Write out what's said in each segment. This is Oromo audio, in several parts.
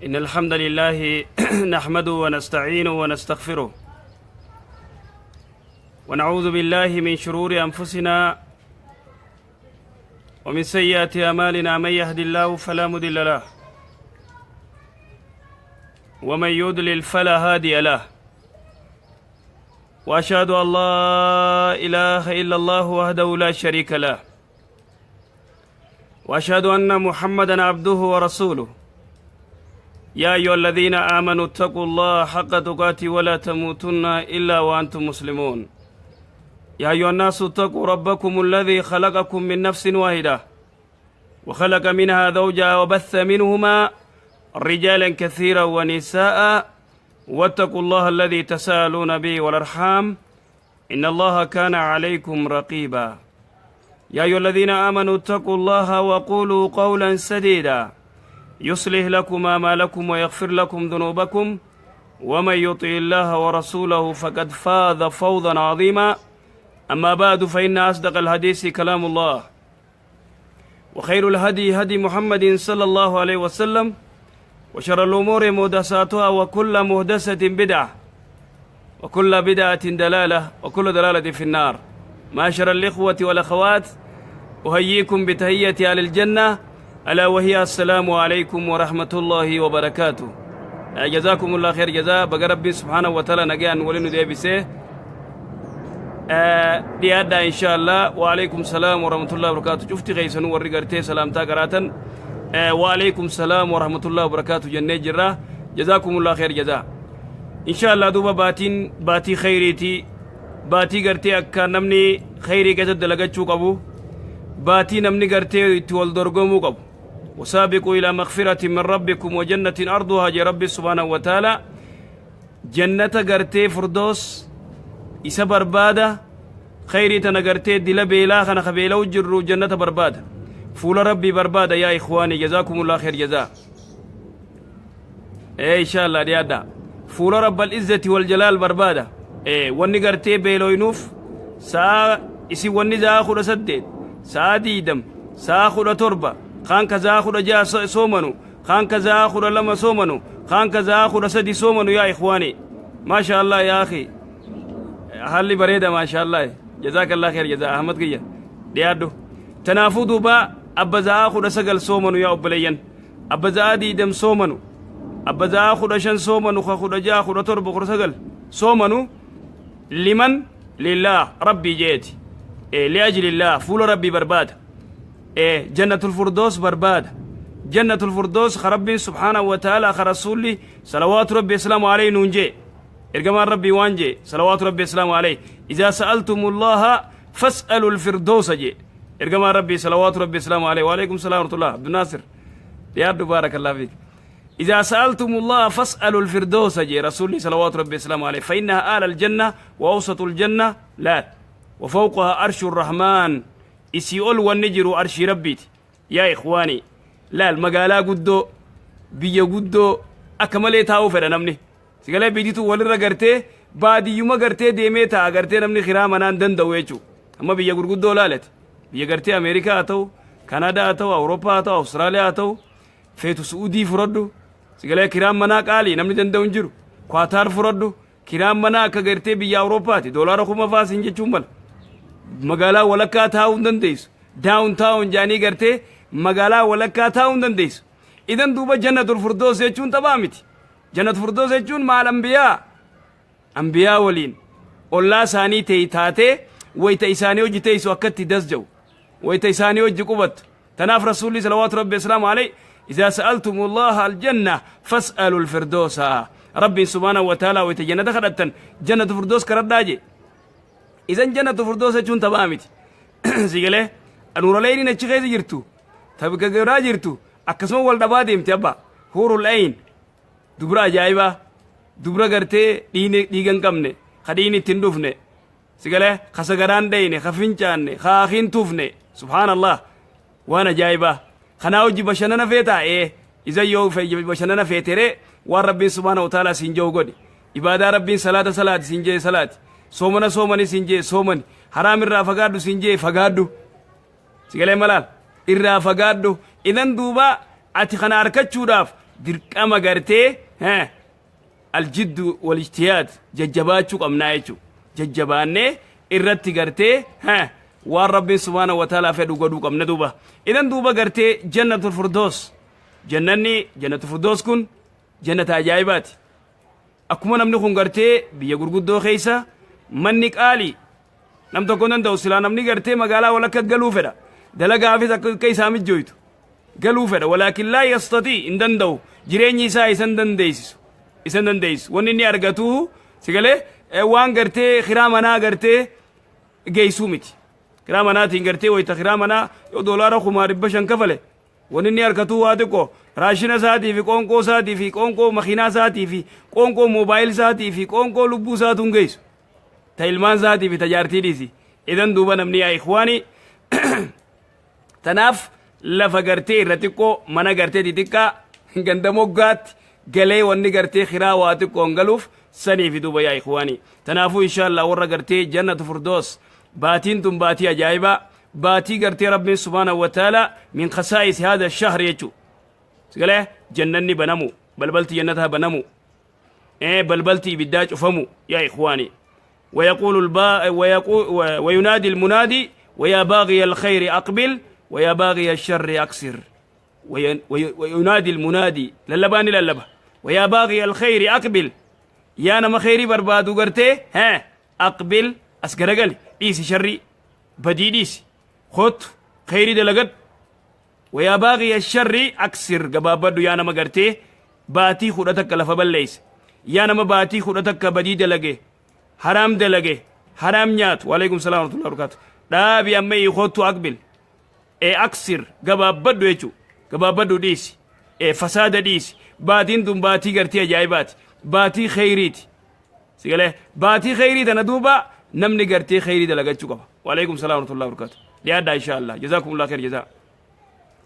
إن الحمد لله نحمده ونستعينه ونستغفره ونعوذ بالله من شرور أنفسنا ومن سيئات أعمالنا، من يهد الله فلا مضل له ومن يضلل فلا هادي له، وأشهد أن لا إله إلا الله وحده لا شريك له، وأشهد أن محمدا عبده ورسوله. يا أيها الذين آمنوا اتقوا الله حق تقاته ولا تموتن إلا وأنتم مسلمون. يا أيها الناس اتقوا ربكم الذي خلقكم من نفس واحدة وخلق منها زوجها وبث منهما رجالا كثيرا ونساء، واتقوا الله الذي تساءلون به والأرحام إن الله كان عليكم رقيبا. يا أيها الذين آمنوا اتقوا الله وقولوا قولا سديدا يصلح لكم أعمالكم ويغفر لكم ذنوبكم، ومن يطع الله ورسوله فقد فاز فوزا عظيما. أما بعد، فإن أصدق الحديث كلام الله، وخير الهدي هدي محمد صلى الله عليه وسلم، وشر الأمور محدثاتها، وكل محدثة بدعة، وكل بدعة ضلالة، وكل ضلالة في النار. معاشر الإخوة والأخوات، أحييكم بتحية أهل الجنة، ألا وهي السلام عليكم ورحمة الله وبركاته. جزاكم الله خير جزاء. Baga Rabbi سبحانه وتعالى nagaan waliin deebisee. Dhiyaadhaa إن شاء الله. وعليكم السلام ورحمة الله وبركاته. Cufti keessanuu warri gartee salaamtaa qaraatan, وعليكم السلام ورحمة الله وبركاته jennee jirra. جزاكم الله خير جزاء. إن شاء الله duuba baatiin baatii khayriiti, baatii gartee akka namni khayrii keessatti dalagachuu qabu, baatii namni gartee itti wal dorgomuu qabu. وسابقوا إلى مغفرة من ربكم وجنة عرضها jee Rabbi سبحانه وتعالى. Jannata gartee Firdoos isa barbaada. Khayrii tana gartee dila beelaa kana ka beela'u jirru jannata barbaada, fuula Rabbii barbaada. يا إخواني، جزاكم الله خير جزاء. Ee, إن شاء الله dhiyaadha. Fuula رب العزة والجلال barbaada. Ee, wanni gartee beeloynuuf sa'a isin wanni sa'a 18, sa'a 20, sa'a 17, kaan ka sa'a 16 soomanu, kaan ka sa'a 12 soomanu, kaan ka sa'a 13 soomanu. يا إخواني، ما شاء الله، يا أخي haalli bareeda. ما شاء الله، جزاك الله خير جزاء. Ahmad kiyya, dhiyaadhu. Tanaafuu duuba abba sa'a 19 soomanu, yaa obboleeyyan, abba sa'a 20 soomanu, abba sa'a 15 soomanu, ka 16, 17, 19 soomanu, liman لله Rabbii jeeti, لأجل الله, fuula Rabbii barbaada, Jannatul Firdoos barbaada. Jannatul Firdoos ka Rabbiin سبحانه وتعالى, ka Rasuulli صلوات Rabbi وسلامه عليه nuun jee. Ergamaan Rabbii waan jee صلوات Rabbi وسلامه عليه: إذا سألتم الله فاسألوا الفردوس jee ergamaan Rabbii صلوات Rabbi وسلامه عليه. وعليكم السلام ورحمة الله. Abdunaasir, dhiyaadhu. بارك الله فيك. إذا سألتم الله فاسألوا الفردوس jee Rasuulli صلوات Rabbi وسلامه عليه، فإنها أعلى الجنة وأوسط الجنة لا وفوقها عرش الرحمن. Isii ol wanni jiru arshii Rabbiiti. يا إخواني, laal, magaalaa guddoo, biyya guddoo akka malee taa'uu fedha namni. Sigalee biyyitu walirra gartee baadiyyuma gartee deemee taa'a gartee namni kiraa manaan danda'u jechuu. Amma biyya gurguddoo laalate, biyya gartee Ameerikaa haa ta'u, Kanaadaa haa ta'u, Awurooppaa haa ta'u, Awustiraaliyaa haa ta'u, feetu Su'uudii fudhadhu, sigalee kiraan manaa qaalii, namni danda'u hin jiru. Kwaataar fudhadhu, kiraan manaa akka gartee biyya Awurooppaati, doolaara 1000 faasin jechuun mala. Magaalaa walakkaa taa'uu hin dandeessu. Downtown jaanii gartee magaalaa walakkaa taa'uu hin dandeessu. Idan duuba Jannatul Firdoos jechuun taphaa miti. Jannatul Firdoos jechuun maal? Ambiyaa, ambiyaa waliin ollaa isaanii ta'e taatee, wayta isaanii hojii teessu akkatti das jedhu, wayta isaanii hojii qubattu. Tanaaf Rasuulli صلوات Rabbi وسلامه عليه: إذا سألتم الله الجنة فاسألوا الفردوس. Rabbiin سبحانه وتعالى wayta jannata kadhattan Jannatu Firdoos kadhadhaa je. Isan Jannatu Firdoos jechuun taphaa miti. Sigalee nuuraleyniin achi keessa jirtu, tabgaraa jirtu, akkasuma wal dhabaa deemte. Abba huurul ayn, dubra ajaa'ibaa, dubra gartee dhiiga hin qabne, ka dhiigni ittiin dhufne, sigalee ka sagaraan dheyne, ka fincaanne, ka akiin tufne. سبحان الله, waan ajaa'ibaa kanaa hojii. Bashannana feetaa? Ee, isa yoo bashannana feetere, waan Rabbiin سبحانه وتعالى siin jiru godhi. Ibaadaa Rabbiin salaata salaati siin jee salaati, soomana soomani siin jee soomani, haraam irraa fagaadhu siin jee fagaadhu, sigalee malaal irraa fagaadhu. Idan duuba ati kana arkachuudhaaf Dirqama gartee aljiddu wal ijtihaad jajjabaachuu qabnaa jechuudha. Jajjabaannee irratti gartee waan Rabbiin subhaanahu wa ta'aalaa fedhu godhuu qabna duuba. Idan duuba gartee jannatul firdoos, jannanni jannatul firdoos kun jannata ajaa'ibaati. Akkuma namni kun gartee biyya gurguddoo keessa manni qaalii nam tokko hin danda'u, silaa namni gartee magaalaa walakka galuu fedha, dalagaafis akka isaa mijjooytu galuu fedha, walaakin laa yastatii, hin danda'u, jireenyi isaa isan dandeessisu isan dandeessisu. Wanni inni argatu sigalee waan gartee kiraa manaa gartee geessuu miti. Kiraa manaatiin gartee wayita kiraa manaa yoo doolaara 5,500 kafale, wanni inni argatu waa xiqqoo, raashina isaatii fi qoonqoo isaatii fi qoonqoo makiinaa isaatii fi qoonqoo moobaayil isaatii fi qoonqoo lubbuu isaatu hin geessu, ta ilmaan isaatii fi tajaartii dhiisi. Idan duuba namni, yaa ikhwaani, tanaaf lafa gartee irra xiqqoo mana gartee xixiqqaa ganda moggaatti galee wanni gartee kiraa waa xiqqoon galuuf sanii fi duuba, yaa ikhwaani, tanaafuu inshallah warra gartee jannatu furdoos, baatiin tun baatii ajaa'ibaa, baatii gartee Rabbiin subhaanahu wa ta'ala min khasaa'is haada shahr jechuu sigalee jannanni banamu, balbalti jannataa banamu, balbalti ibiddaa cufamu, yaa ikhwaani. ويقول البا ويقول وينادي المنادي: ويا باغي الخير أقبل، ويا باغي الشر أقصر. وينادي المنادي، للباني للبا: ويا باغي الخير أقبل، yaa nama kheyrii barbaadu gartee ها أقبل، as garagali, dhiisi sharrii, badii dhiisi, kootu kheyrii dalagad. ويا باغي الشر أقصر، gabaabadhu, yaa nama gartee baatii 11 lafa balleeyse, yaa nama baatii 11 badii dalage, haraam dalage, haraam nyaatu, وعليكم السلام ورحمة الله وبركاته, dhaabi amma kootu, أقبل ee أقصر, gabaabbadhu jechuu, gabaabbadhu, dhiisi, ee fasaada dhiisi. Baatiin tun baatii gartee ajaa'ibaati, baatii kheyriiti sigalee. Baatii kheyrii tana duuba namni gartee kheyrii dalagachuu qaba. وعليكم السلام ورحمة الله وبركاته, dhiyaadhaa إن شاء الله. جزاكم الله خير جزاء.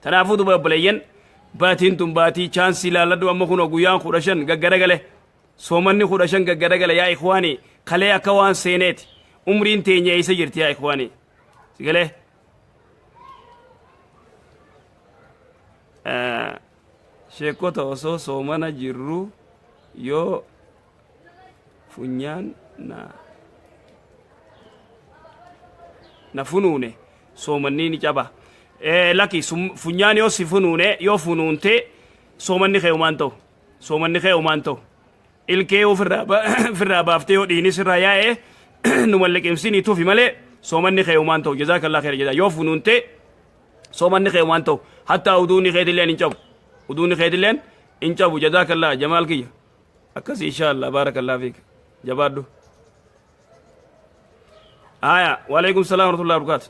Tanaafuu duuba obboleeyyan, baatiin tun baatii chaansii ilaalladhu. Amma kunoo guyyaan 15 gaggaragale, soomanni 15 gaggaragale, yaa ikhwaanii. Kalee akka waan seeneeti. Umriin teenya eessa jirti, yaa ikhwaanii? Sigalee sheekota, osoo soomana jirru yoo funyaan na funuune soomanni ni caba? Laki, funyaan yoo si funuune, yoo funuunte, soomanni kee umaan ta'u, soomanni kee umaan ta'u. Ilkee ofirraa baaftee yoo dhiinis irraa yaa'e numa liqimsinii tufi malee soomanni kee umaan ta'u. جزاك الله خير جزاء. Yoo funuunte soomanni kee umaan ta'u, hattaa uduunni keetilleen hin cabu, uduunni keetilleen hin cabu. جزاك الله, jamaal kiyya, akkasi إن شاء الله. بارك الله فيك, jabaadhu. Aya, وعليكم السلام ورحمة الله وبركاته.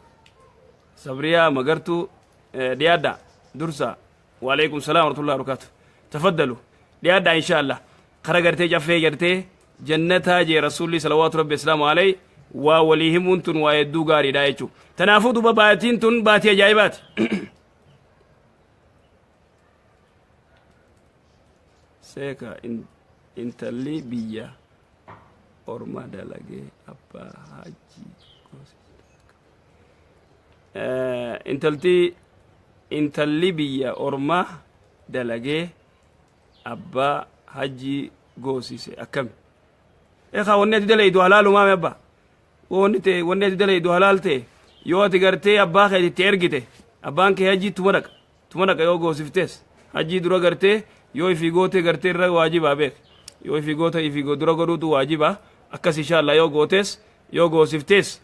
Sabriyaa Magartuu, dhiyaadha dursa. وعليكم السلام ورحمة الله وبركاته, تفضلوا, dhiyaadha إن شاء الله. Kara gartee caffee gartee jannataa jee Rasuulli صلوات ربي وسلامه عليه. Waa walii himuun tun waa hedduu gaariidha jechuu. Tanaafuu duba baatiin tun baatii ajaa'ibaati. Seeka, intalli biyya orma dalagee abbaa hajji, intalti intalli biyya ormaa dalagee abbaa hajji goosise akkami? Eekaa, wanni ati dalaydu halaalumaame abbaa, wanni ta'e, wanni ati dalaydu halaal ta'e, yoo ati gartee abbaa kee itti ergite, abbaan kee hajjii tuma dhaqa, tuma dhaqa. Yoo goosiftes hajjii dura gartee yoo ifii goote gartee irra waajibaa beek, yoo ifii goote ifii dura godhuutu waajibaa akkas. إن شاء الله yoo gootes, yoo goosiftes,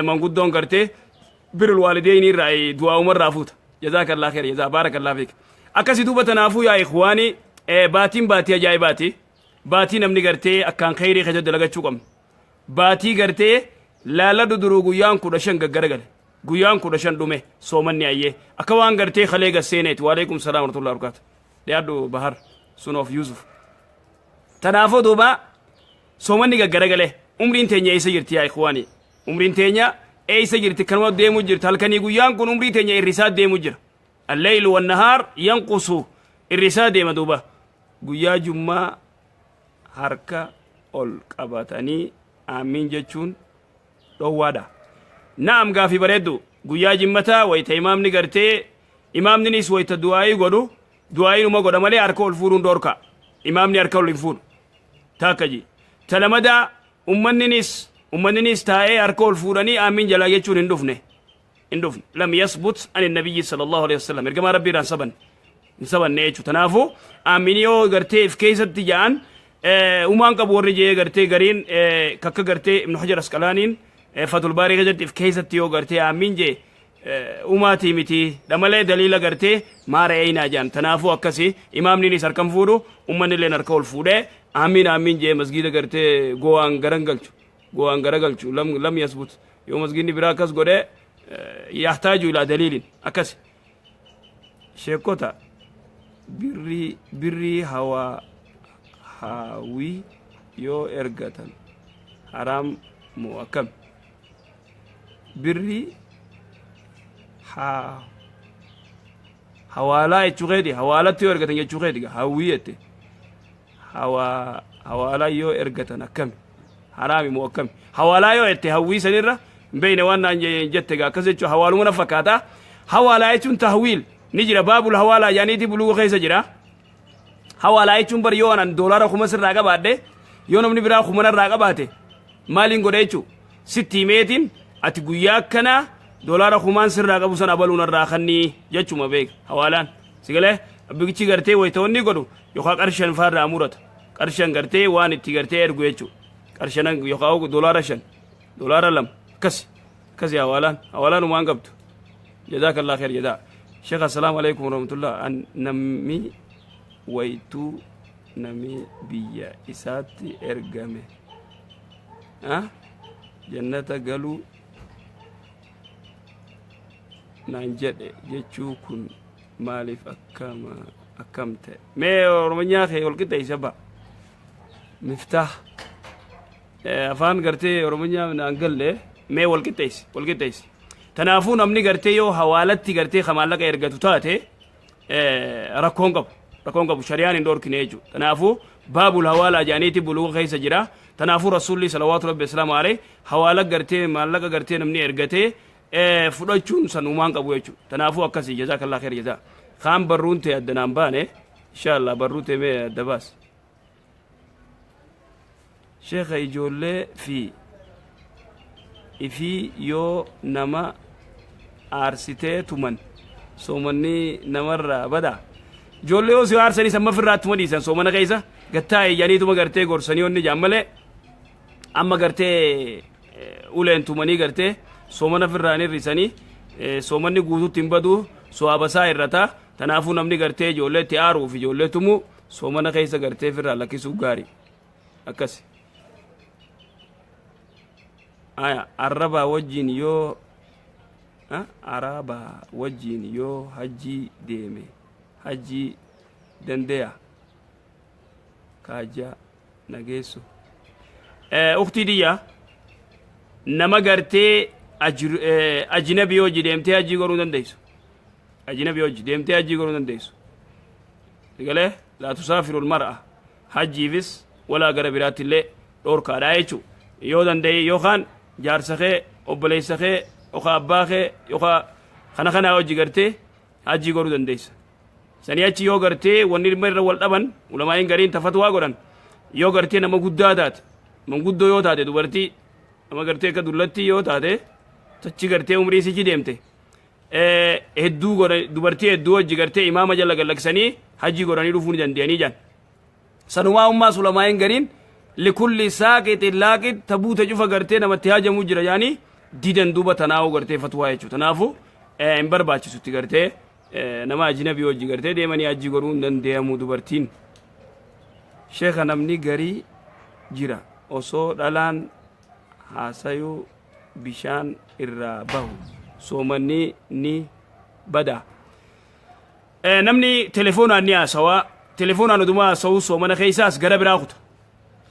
manguddoon gartee بر الوالدين irraa du'aa umarraa fuuta. جزاك الله خير جزاء, بارك الله فيك. Akkasi duuba tanaafuu, yaa ikhwaani, baatiin baatii ajaa'ibaati, baatii namni gartee akkaan kheyrii keessa dalagachuu qabnu, baatii gartee laaladhu. Duruu guyyaan 15 gaggaragale, guyyaan 15 dhume, soomanni ayyee akka waan gartee kalee gasseeneeti. وعليكم السلام ورحمة الله وبركاته, dhiyaadhu Bahar sunoof Yusuf. Tanaafuu duuba soomanni gaggaragale, umriin teenya eessa jirti, yaa ikhwaani? Umriin teenya eessa jirti? Kanuma deemuu jirti. Halkanii guyyaan kun umrii teenya irrisaa deemuu jira. الليل والنهار ينقص, irrisaa deema. Duuba guyyaa jummaa harka ol qabatanii aamiin jechuun dhoowwaadha? Na'am, gaafii bareeddu. Guyyaa jimmataa wayita imaamni gartee imaamninis wayita du'aayii godhu Du'aa'iinuma godha malee harka ol fuudhuun dhoorka. Imaamni harka ol hin fuudhu. Takka ji. Ta lamadaa ummanninis ummanninis taa'ee harka ol fuudhanii aamiin jalaa jechuun hin dhufne. Hin dhufne. Lam yasbut ani nabiyyi sallallahu alaihi wasallam. Ergamaa Rabbii irraa hin sabanne. Hin sabanne jechuudha. Kanaafuu aamiin yoo gartee if keessatti ja'an umaan qabu warri jee gartee gariin kakka gartee Ibn Hajar Asqalaaniin Fatul Baarii keessatti if keessatti yoo gartee aamiin jee umaatii miti dhamalee daliila gartee maa ra'eynaa jaan. Tanaafuu akkasi imaamniinis harkan fuudhu, ummanni illeen harka ol fuudhee aamiin aamiin jee masgiida gartee gowaan garan galchu, gowaan gara galchu lam lam yasbut. Yoo masgiidni biraa akkas godhee yahtaaju ilaa daliilin akkasi. Sheekota, birrii birrii hawaa haawii yoo ergatan haraam moo akkami? Birrii haa hawaalaa jechuu keeti, hawaalatti yoo ergatan jechuu keeti. Hawwii jette, hawaa hawaalaa yoo ergatan akkami, haraami moo akkami? Hawaalaa yoo jette hawwii sanirra hin beekne waan naan jette gaa. Akkas jechuun hawaaluma na fakkaata. Hawaalaa jechuun tahwiil ni jira, baabul hawaalaa jaaniiti buluuga keessa jira. Hawaalaa jechuun bar yoo anan doolaara 1000 sirraa qabaadhe, yoo namni biraa 1000 narraa qabaate, maaliin godha jechuu? Sitti himeetiin ati guyyaa akkanaa doolaara 1000 sirraa qabu san abaluu narraa kannii jechuma beeka. Hawaalaan sigalee abbigichi gartee wayita wanni godhu yookaan qarshan faarraa murata, qarshan gartee waan itti gartee ergu jechuu, qarshanan yookaan doolaara 5, doolaara 2, akkasi akkasi. Hawaalaan hawaalaan umaan qabdu. Jazakallah khair jazaa. Sheekh, assalaamu alaikum warahmatullah. An namni waytuu nami biyya isaatti ergame jannata galuu naan jedhe jechuu kun maaliif akkama akkam ta'e? Mee Oromonyaa kee wal qixxeessa ba Miftaah. Afaan gartee Oromonyaa naan galle, mee wal qixxeessi, wal qixxeessi. Tanaafuu namni gartee yoo hawaalatti gartee ka maallaqa ergatu taate rakkoon qabu, rakkoon qabu, shari'aan hin dhorkine jechuudha. Tanaafuu baabul hawaalaa jedhaniiti buluuga keessa jira. Tanaafuu Rasuulli salawaatu rabbi islaamu alayhi hawaala gartee maallaqa gartee namni ergatee fudhachuun san uumaan qabu jechuudha. Tanaafuu akkasii. Jazakallah khair jazaa. Kaan barruun ta'e addanaan baane, inshallah barruu ta'e mee adda baas. Sheekha, ijoollee fi ifii yoo nama aarsitee tuman soomanni namarraa bada? Ijoollee yoo si aarsanii samma firraa tuma dhiisan, soomana keessa gattaa eeyyaniituma gartee gorsanii onni jaan malee, amma gartee uleen tumanii gartee soomana firraa hin hir'isanii. Soomanni guututti hin badu, so'aabasaa irrata. Tanaafuu namni gartee ijoollee itti aaruuf ijoollee tumuu soomana keessa gartee firraa lakkisuu gaarii akkasi. Aya, arabaa wajjiin yoo hajjii deeme hajjii dandeya kaajaa nageessu? Uktii diyya, nama gartee ajnabii hojii deemtee hajjii godhuu dandeessu, ajnabii hojii deemtee hajjii godhuu dandeessu. Galee laa tusaafiru mar'a hajjiifis walaa gara biraatti illee dhoorkaadha jechuu. Yoo danda'e yookaan jaarsa kee, obboleessa kee, yookaan abbaa kee, yookaan kana kanaa hojii gartee hajjii godhuu dandeessa. Sanii achi yoo gartee wanni dhimma irra wal dhaban, ulamaa'iin gariin tafatwaa godhan, yoo gartee nama guddaa taate, manguddoo yoo taate, dubartii nama gartee akka dullattii yoo taate, tachi gartee umrii sichi deemte hedduu godhan, dubartii hedduu hojii gartee imaama jala galaksanii hajii godhanii dhufuu ni danda'anii jaan. Sanumaa ummaas ulamaa'iin gariin likulli saaqixin laaqit tabuuta cufa gartee namatti hajamuu jira jaanii didan. Duuba tanaa'uu gartee fatwaa jechuudha. Tanaafuu hin barbaachisutti gartee nama ajnabii hojii gartee deemanii hajii godhuu hin danda'amu dubartiin. Sheeka, namni garii jira osoo dhalaan haasayuu bishaan irraa bahu soomanni ni bada? Namni telefoonaan ni haasawaa, telefoonaan odumaa haasawuu soomana keessaas gara biraa kuta.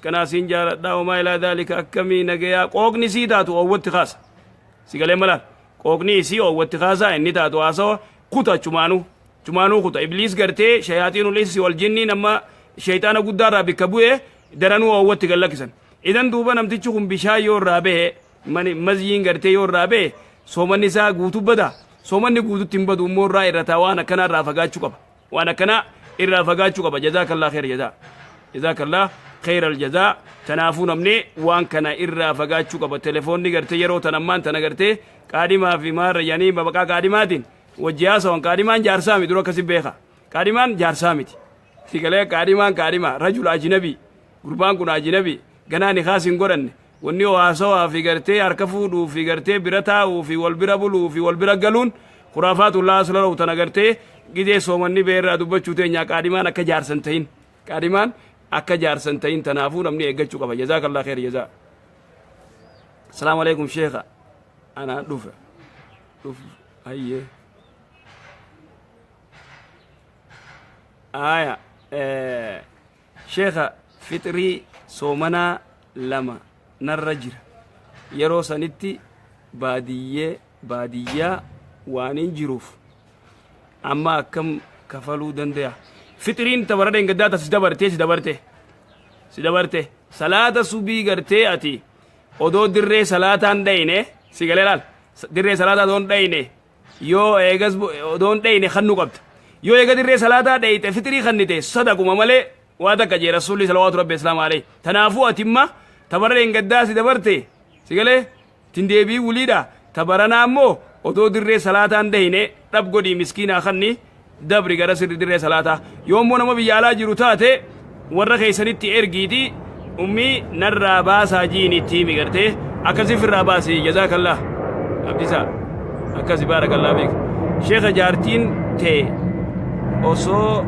Kanaa siin jaaladhaa homaa ilaa daalika akkamii nagayaa, qooqni sii taatu oowwatti kaasa. Si galee malaan qooqni isii oowwatti kaasaa, inni taatu haasawa kuta, chumaanuu chumaanuu kuta. Ibliis gartee shayaaxiinul insi wal jinni nama sheeyxaana guddaarraa bikka bu'ee daranuu oowwatti gad lakkisan. Idan duuba namtichi kun bishaan yoo irraa bahe, mazyiin gartee yoo irraa bahe, soomanni isaa guutuu bada? Soomanni guututti hin badu, immoo irraa irrataa, waan akkanaa irraa fagaachuu qaba. Waan akkanaa irraa fagaachuu qaba. Jazaakallah khayra jazaa. Jazaakallah khayral jazaa. Tanaafuu namni waan kana irraa fagaachuu qaba. Telefoonni gartee yeroo tan ammaan tana gartee qaadhimaa fi maarra jedhanii maqaa qaadhimaatiin wajji haasawan. Qaadhimaan jaarsaa miti, dura akkasi beeka. Qaadhimaan jaarsaa miti. Si galee? Qaadhimaan qaadhima rajul ajnabii. Gurbaan kun ajnabii. Ganaa ni kaas hin godhanne. Wanni haasawaa fi gartee harka fuudhuu fi gartee bira taa'uu fi wal bira buluu fi wal bira galuun khuraafaatu laa asla lahu. Tana gartee gidee soomanni beerraa dubbachuu teenyaa. Qaadhimaan akka jaarsan ta'in. Qaadhimaan akka jaarsan ta'in. Tanaafuu namni eeggachuu qaba. Jazaakallah kheer jazaa. Asalaamu alaikum sheekha. Ana dhufe. Dhufu. Hayyee. Aya. Sheekha, fixrii soomanaa lama narra jira. Yeroo sanitti baadiyyee baadiyyaa waan hin jiruuf amma akkam kafaluu danda'a? Fixriin tabara dheengaddaa si dabartee, si dabarte. Si dabarte. Salaata subii gartee ati odoo dirree salaataan dhayne, si galee laal. Dirree salaataa odoo hin dhayne, yoo eegas odoo hin dhayne kannu qabda. Yoo eega dirree salaataa dhayite fixrii kannite, sadaquma malee waa takka jee Rasuulli salawaatu rabbi islaam alayhi. Tanaafuu ati imma tabarra dheengaddaa si dabarte, si galee, tin deebii wuliidha. Tabaranaa immoo odoo dirree salaataan dhayne dhab godhii miskiinaa kanni, dabri gara sirri dirree salaataa. Yoo immoo nama biyya alaa jiru taate, warra keessanitti ergiiti, ummii narraa baasaa jiin itti himi, gartee akkasif irraa baasi. Jazaakallah Abdisaa, akkasi. Baarakallaa fiik. Sheekha, jaartiin tee osoo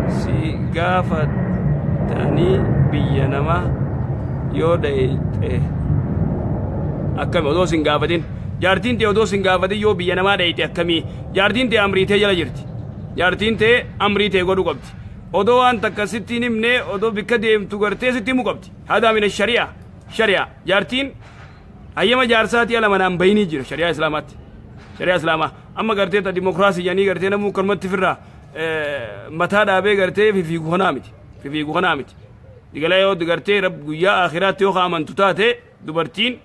si gaafatanii biyya namaa yoo dhayxe akkami? Odoo sin gaafatin, jaartiin tee odoo sin gaafatin yoo biyya namaa dhayxe akkamii? Jaartiin tee amriitee jala jirti. Jaartiin tee amrii tee godhuu qabdi. Odoo waan takka sitti hin himne, odoo bikka deemtu gartee sitti himuu qabdi. Hadaa mina shari'a. Shari'a jaartiin hayyama jaarsaatii ala manaan bayinii jira shari'aa islaamaatti. Shari'aa islaamaa amma gartee ta dimokiraasii jedhanii gartee namuu kanumatti firraa mataa dhaabee gartee fifiigu kanaa miti. Fifiigu kanaa miti. Digalaa yoo gartee guyyaa akhiraatti yoo amantu taate, dubartiin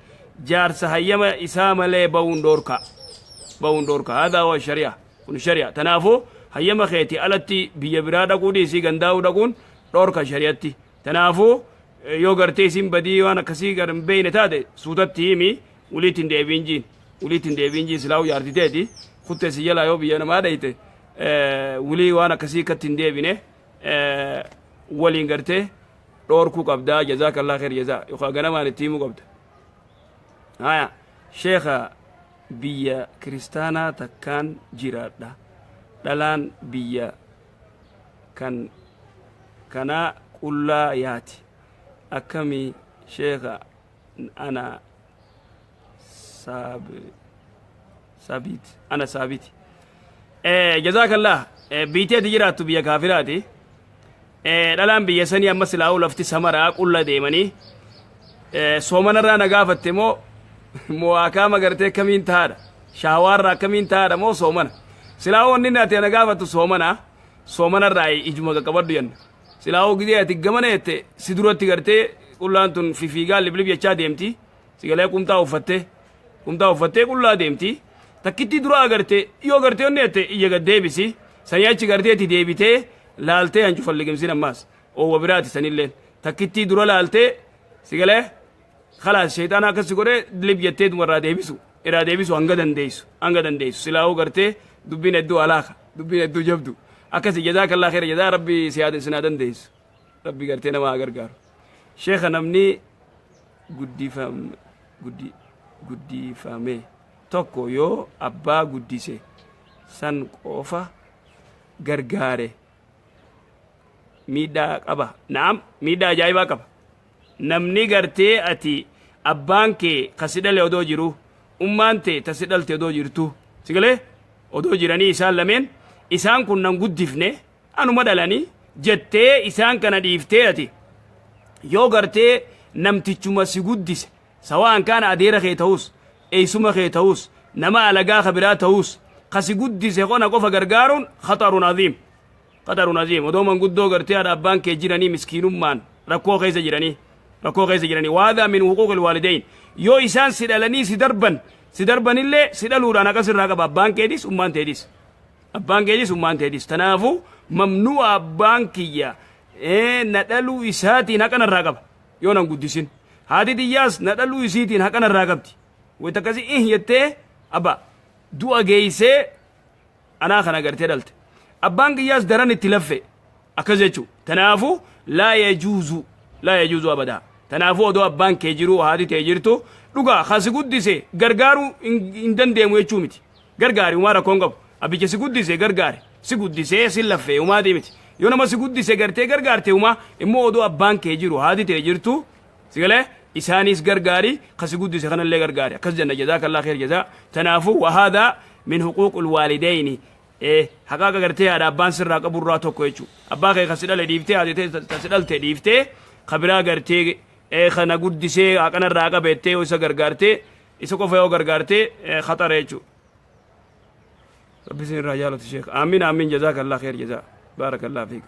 jaarsa hayyama isaa malee ba'uun dhoorka. Ba'uun dhoorka. Hadaa huwa shari'a. Kun shari'a. Tanaafuu hayyama keeti alatti biyya biraa dhaquu dhiisii gandaa'uu dhaquun dhoorka shari'atti. Tanaafuu yoo gartee isin badii waan akkasii gar hin beeyne taate, suutatti himi, waliitti hin deebiin jiin. Waliitti hin deebiin jiin. Silaa'uu jaarti teeti. Kuttee si jalaa yoo biyya namaa dhayite, wulii waan akkasii akkatti hin deebine waliin gartee dhoorkuu qabdaa. Jazaakallah khair jazaa. Yookaan ganamaan itti himuu qabda. Haya, sheekha, biyya kiristaanaa takkaan jiraadha. Dhalaan biyya kan kanaa qullaa yaati. Akkamii sheekha? Ana saabit, ana saabiti. Jazaakallah. Biitii ati jiraattu biyya kaafiraati. Dhalaan biyya sanii amma silaa'uu lafti samaraa qulla deemanii. Soomanarraa na gaafatte moo moo akaama gartee akkamiin tahaadha? Shaawaarraa akkamiin tahaadha moo soomana? Silaa'uu wanni ati na gaafattu soomana. Soomanarraa ijuma qaqqabadhu jenna. Silaa'uu gidee ati gamana jette si duratti gartee qullaan tun fifiigaa liblib jechaa deemti. Sigalee qumxaa uffattee, qumxaa uffattee qullaa deemti. Takkittii dura agartee yoo gartee onni jette ija gad deebisi. Sanii achi gartee itti deebitee laaltee hancufa liqimsin ammaas. Oowwa biraati sanilleen. Takkittii dura laaltee, sigalee, khalaas sheexaana akkas si godhee lib jettee duma irraa deebisu. Irraa deebisu hanga dandeessu. Hanga dandeessu. Silaa'uu gartee dubbiin hedduu alaaka. Dubbiin hedduu jabdu. Akkasi. Jazaakallah khaira jazaa. Rabbi si haa sinaa dandeessu. Rabbi gartee nama haa gargaaru. Sheekha, namni guddifam guddi guddifame tokko yoo abbaa guddise san qofa gargaare miidhaa qaba? Na'am, miidhaa ajaa'ibaa qaba. Namni gartee ati abbaan kee kasi dhale odoo jiru, ummaan tee tasi dhalte odoo jirtu, si galee, odoo jiranii, isaan lameen isaan kun nan guddifne, anuma dhalanii jettee isaan kana dhiiftee ati yoo gartee namtichuma si guddise, sawaan kaana adeera kee ta'us, eessuma kee ta'us, nama alagaa ka biraa ta'us, ka si guddise qona qofa gargaaruun khatarun aziim, khatarun aziim. Odoo manguddoo gartee haadha abbaan kee jiranii miskiinummaan rakkoo keessa jiranii, rakkoo keessa jiranii. Waadaa min huquuqil waalideyn. Yoo isaan si dhalanii si darban, si darbanillee si dhaluudhaan akkas irraa qaba abbaan keetis ummaan teetis, abbaan keetis ummaan teetis. Tanaafuu Mamnu'a abbaan kiyya na dhaluu isaatiin haqa narraa qaba yoo nan guddisin. Haati tiyyaas na dhaluu isiitiin haqa narraa qabdi. Wayta akkasii ih jettee abba du'a geeysee anaa kana gartee dhalte. Abbaan kiyyaas daran itti laffe akkas jechuu. Tanaafu laa yajuuzu laa yajuuzu abadaa. Tanaafuu odoo abbaan kee jiruu haati tee jirtu dhugaa kan si guddise gargaaruu hin dandeemu jechuu miti. Gargaari umaa rakkoon qabu. Abbicha si guddise gargaari. Si guddisee si laffee umaatii miti. Yoo nama si guddise gartee gargaarte umaa immoo odoo abbaan kee jiru haati tee jirtu si galee isaanis gargaari kan si guddise kanallee gargaari. Akkas jenna jazaakallaa kheer jazaa. Tanaafuu wahaadaa min huquuqul waalidayni haqaaqa gartee haadha abbaan sirraa qaburraa tokko jechuudha. Abbaa kee kan si dhale dhiiftee haati tee kan si dhalte dhiiftee ka biraa gartee kana guddisee haqanarraa qabeettee yoo isa gargaartee isa qofa yoo gargaartee khaxara jechuudha. Rabbi isin irraa jaalatu sheekh. Amiin amiin jazaakallah kheer jazaa. Baarakallah fiik.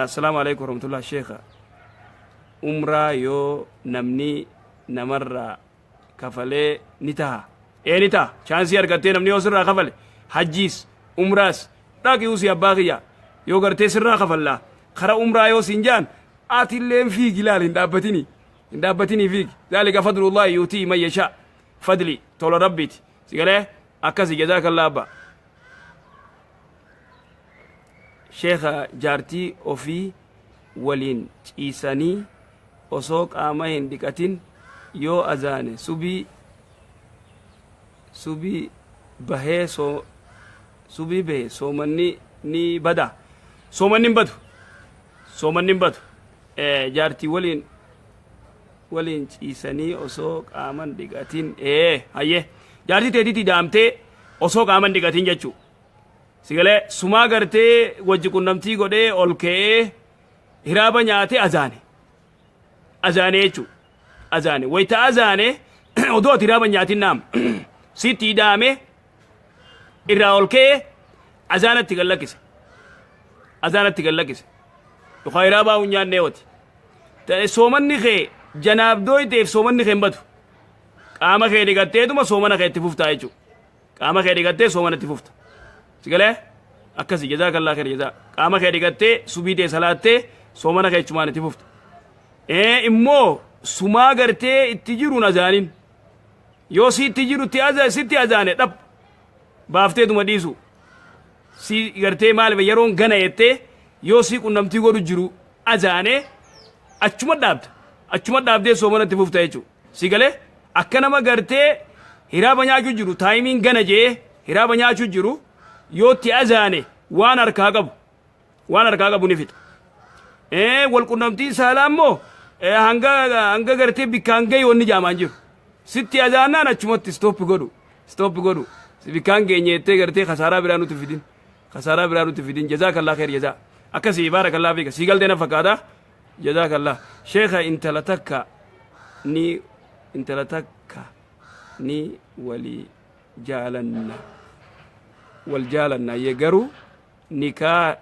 Assalaamu alaikum warahmatullah sheekha. Umraa yoo namni namarraa kafalee ni taha. Ee ni taha. Chaansii argattee namni yoo sirraa kafale hajjiis umraas dhaqi usii abbaa kiyya yoo gartee sirraa kafallaa kara umraa yoo siin jaan atilleen fiigi laal hin dhaabbatini hin dhaabbatini fiigi zaalika fadlullahi yuutii man yashaa fadli tola rabbiiti si galee akkasi jazaakallaa abbaa. Sheekha jaartii ofii waliin ciisanii osoo qaama hin dhiqatin yoo azaane subii subii bahee soo subii bahe soomanni ni bada soomanni hin badu soomanni hin badu jaartii waliin waliin ciisanii osoo qaama hin dhiqatin hayyee jaartii teetitti daamtee osoo qaama hin dhiqatin jechuu sigalee sumaa gartee wajji qunnamtii godhee ol ka'ee hiraaba nyaatee azaane azaane jechuu azaane wayita azaane odoo ati hiraaba nyaatin naam sitti daame irraa ol ka'ee azaanatti gad lakkise azaanatti gad lakkise yookaan hiraabaa hin nyaannee wati ta'e soomanni kee janaabdooyteef soomanni kee hin badu qaama kee dhiqatteetuma soomana kee itti fuftaa jechuudha Qaama kee dhiqattee soomana itti fufta. Si galee? Akkasi jazaakallaa kheer jazaa. Qaama kee dhiqattee subii tee salaattee soomana kee achumaan itti fufta. Ee immoo sumaa gartee itti jiruun azaanin. Yoo si itti jiru itti aza sitti azaane dhab baafteetuma dhiisu. Si gartee maaliif yeroon gana jettee yoo si qunnamtii godhu jiru azaane achuma dhaabda. Achuma dhaabdee soomana itti fufta jechuudha. Si galee? Akka nama gartee hiraaba nyaachuu jiru taayimiin gana jee hiraaba nyaachuu jiru yoo itti azaane waan harkaa qabu waan harkaa qabu ni fixa. Wal qunnamtiin saalaa immoo hanga hanga gartee bikkaan gahi wanni jaamaan jiru. Sitti azaannaan achumatti stop godhu stop godhu si bikkaan geenye jettee gartee kasaaraa biraa nutti fidin kasaaraa biraa nutti fidin jazaakallaa kheer jazaa akkasii baarakallaa fiika sii galtee na fakkaata Jazakallah sheekha intala takka ni intala takka ni wali jaalanna wal jaalanna ye garuu nikaa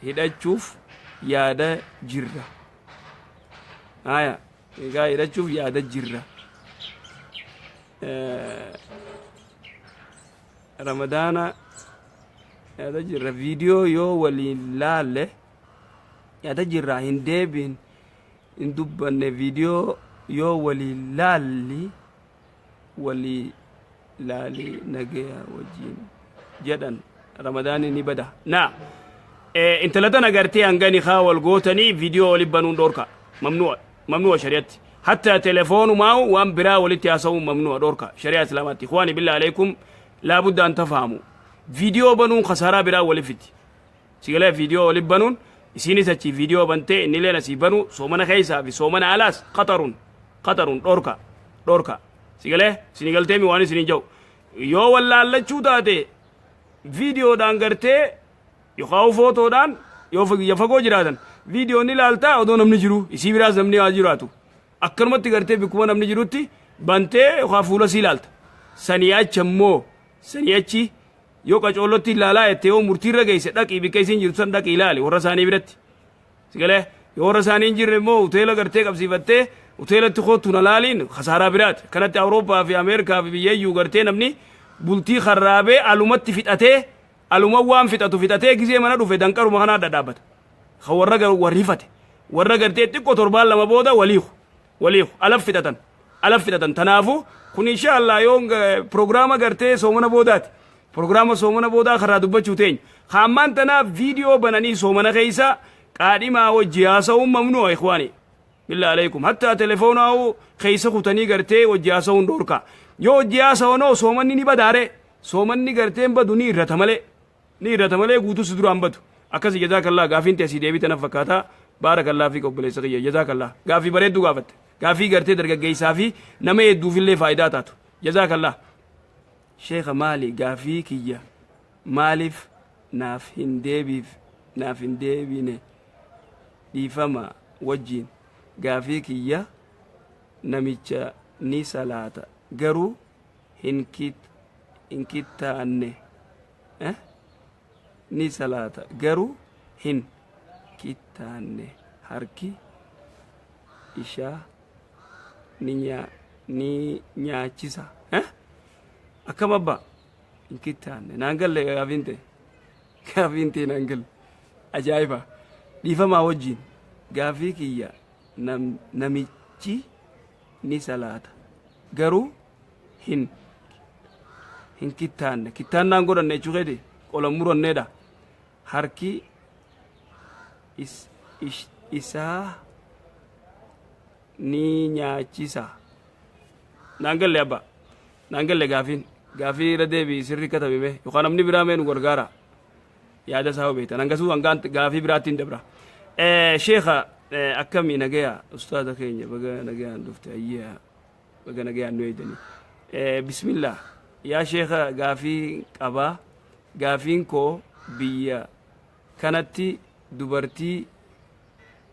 hidhachuuf yaada jirra haya nikaa hidhachuuf yaada jirra ramadaana yaada jirra viidiyoo yoo waliin laalle Yaada jirraa hin deebiin hin dubbanne video yoo walii laalli walii laali nageya wajjiin jedhan ramadaani ni bada na intala tana gartee hanga nikaa wal gootanii video wali banuun dhorka mamnu'a mamnu'a shari'atti hatta telefoonumaa waan biraa walitti haasa'uun mamnu'a dhorka shari'aa islaamaatti ikhwaani billah alaikum laabudda an tafahamu video banuun kasaaraa biraa wali fiti Si galee viidiyoo wali banuun isiinis achii viidiyoo bantee innileen asii banuu soomana keessaa fi soomana alaas qaxarun qaxarun dhorka dhorka si galee isinii galteemi waan isiniin jedhu yoo wallaallachuu taate viidiyoodhaan gartee yookaan footoodhaan yoo biyya fagoo jiraatan viidiyoon ni ilaaltaa odoo namni jiru isii biraas namni haa jiraatu akkanumatti gartee bikkuma namni jirutti bantee yookaan fuula sii ilaalta sanii achi ammoo sanii achi Yoo qacoollotti ilaalaa jette yoo murtii irra geesse dhaqii bikka isiin jirtu san dhaqii ilaali warra isaanii biratti. Si galee yoo warra isaanii hin jirre immoo hoteela gartee qabsiifattee hoteelatti koottu na laaliin kasaaraa biraati. Kanatti Awurooppaa fi Ameerikaa fi biyya iyyuu gartee namni bultii karraabee alumatti fixatee Aluma waan fixatu fixatee gizee mana dhufe danqaruma kanaa dhadhaabbata. Ka warra gar warri hifate. Warra gartee xiqqoo torbaan lama booda waliiku. Waliiku. Alaf fixatan. Alaf fixatan. Tanaafu kun insha Allah yoo piroogiraama gartee soomana boodaati. Piroogiraama soomana boodaa karaa dubbachuu teenya. Ka ammaan tanaaf viidiyoo bananii soomana keessa qaadhimaa wajji haasa'uun mamnu'a ikhwaani. Billah alaikum. Hatta telefoonaa keessa kutanii gartee wajji haasa'uun dhoorka. Yoo wajji haasa'anoo soomanni ni badaare. Soomanni garteen badu ni irrata malee. Ni irrata malee guutuu si duraan badu. Akkasi, jazakallah. Gaafiin teessii deebii tana fakkaata. Baarakallah fi obboleessa kiyya, jazakallah. Gaafii bareedduu gaafatte. Gaafii gartee dargaggeessaa fi nama hedduufillee faayidaa taatu. Jazakallah. Sheekha, maali gaafii kiyya maaliif naaf hin deebiif naaf hin deebine? Dhiifama wajjiin, gaafii kiyya namicha ni salaata garuu hin kittaanne, eh? Ni salaata garuu hin kittaanne, harki ishaa ni nyaachisa, eh? Akkam abbaa, hin kittaanne? Naan galle gaafiin ta'e, gaafiin ta'e naan galle. Ajaa'iba! Dhiifamaa wajjiin, gaafii kiyya namichi ni salaata garuu hin kittaanne, kittaannaan godhanne jechuu keeti, qola muranneedha, harki isaa ni nyaachisa. Naan galle abbaa, naan galle gaafiin. Gaafii irra deebii sirrii katabime yookaan namni biraa mee nu gargaara, yaada isaa beektan hangasuu hangaan gaafii biraatti hin dabra. Sheekha, akkamii nagaya? Ustaaza keenya, baga nagayaan dhufte. Ayyaa, baga nagayaan nu eegdanii. Bismillah, yaa sheekha, gaafii qabaa. Gaafiin koo biyya kanatti dubartii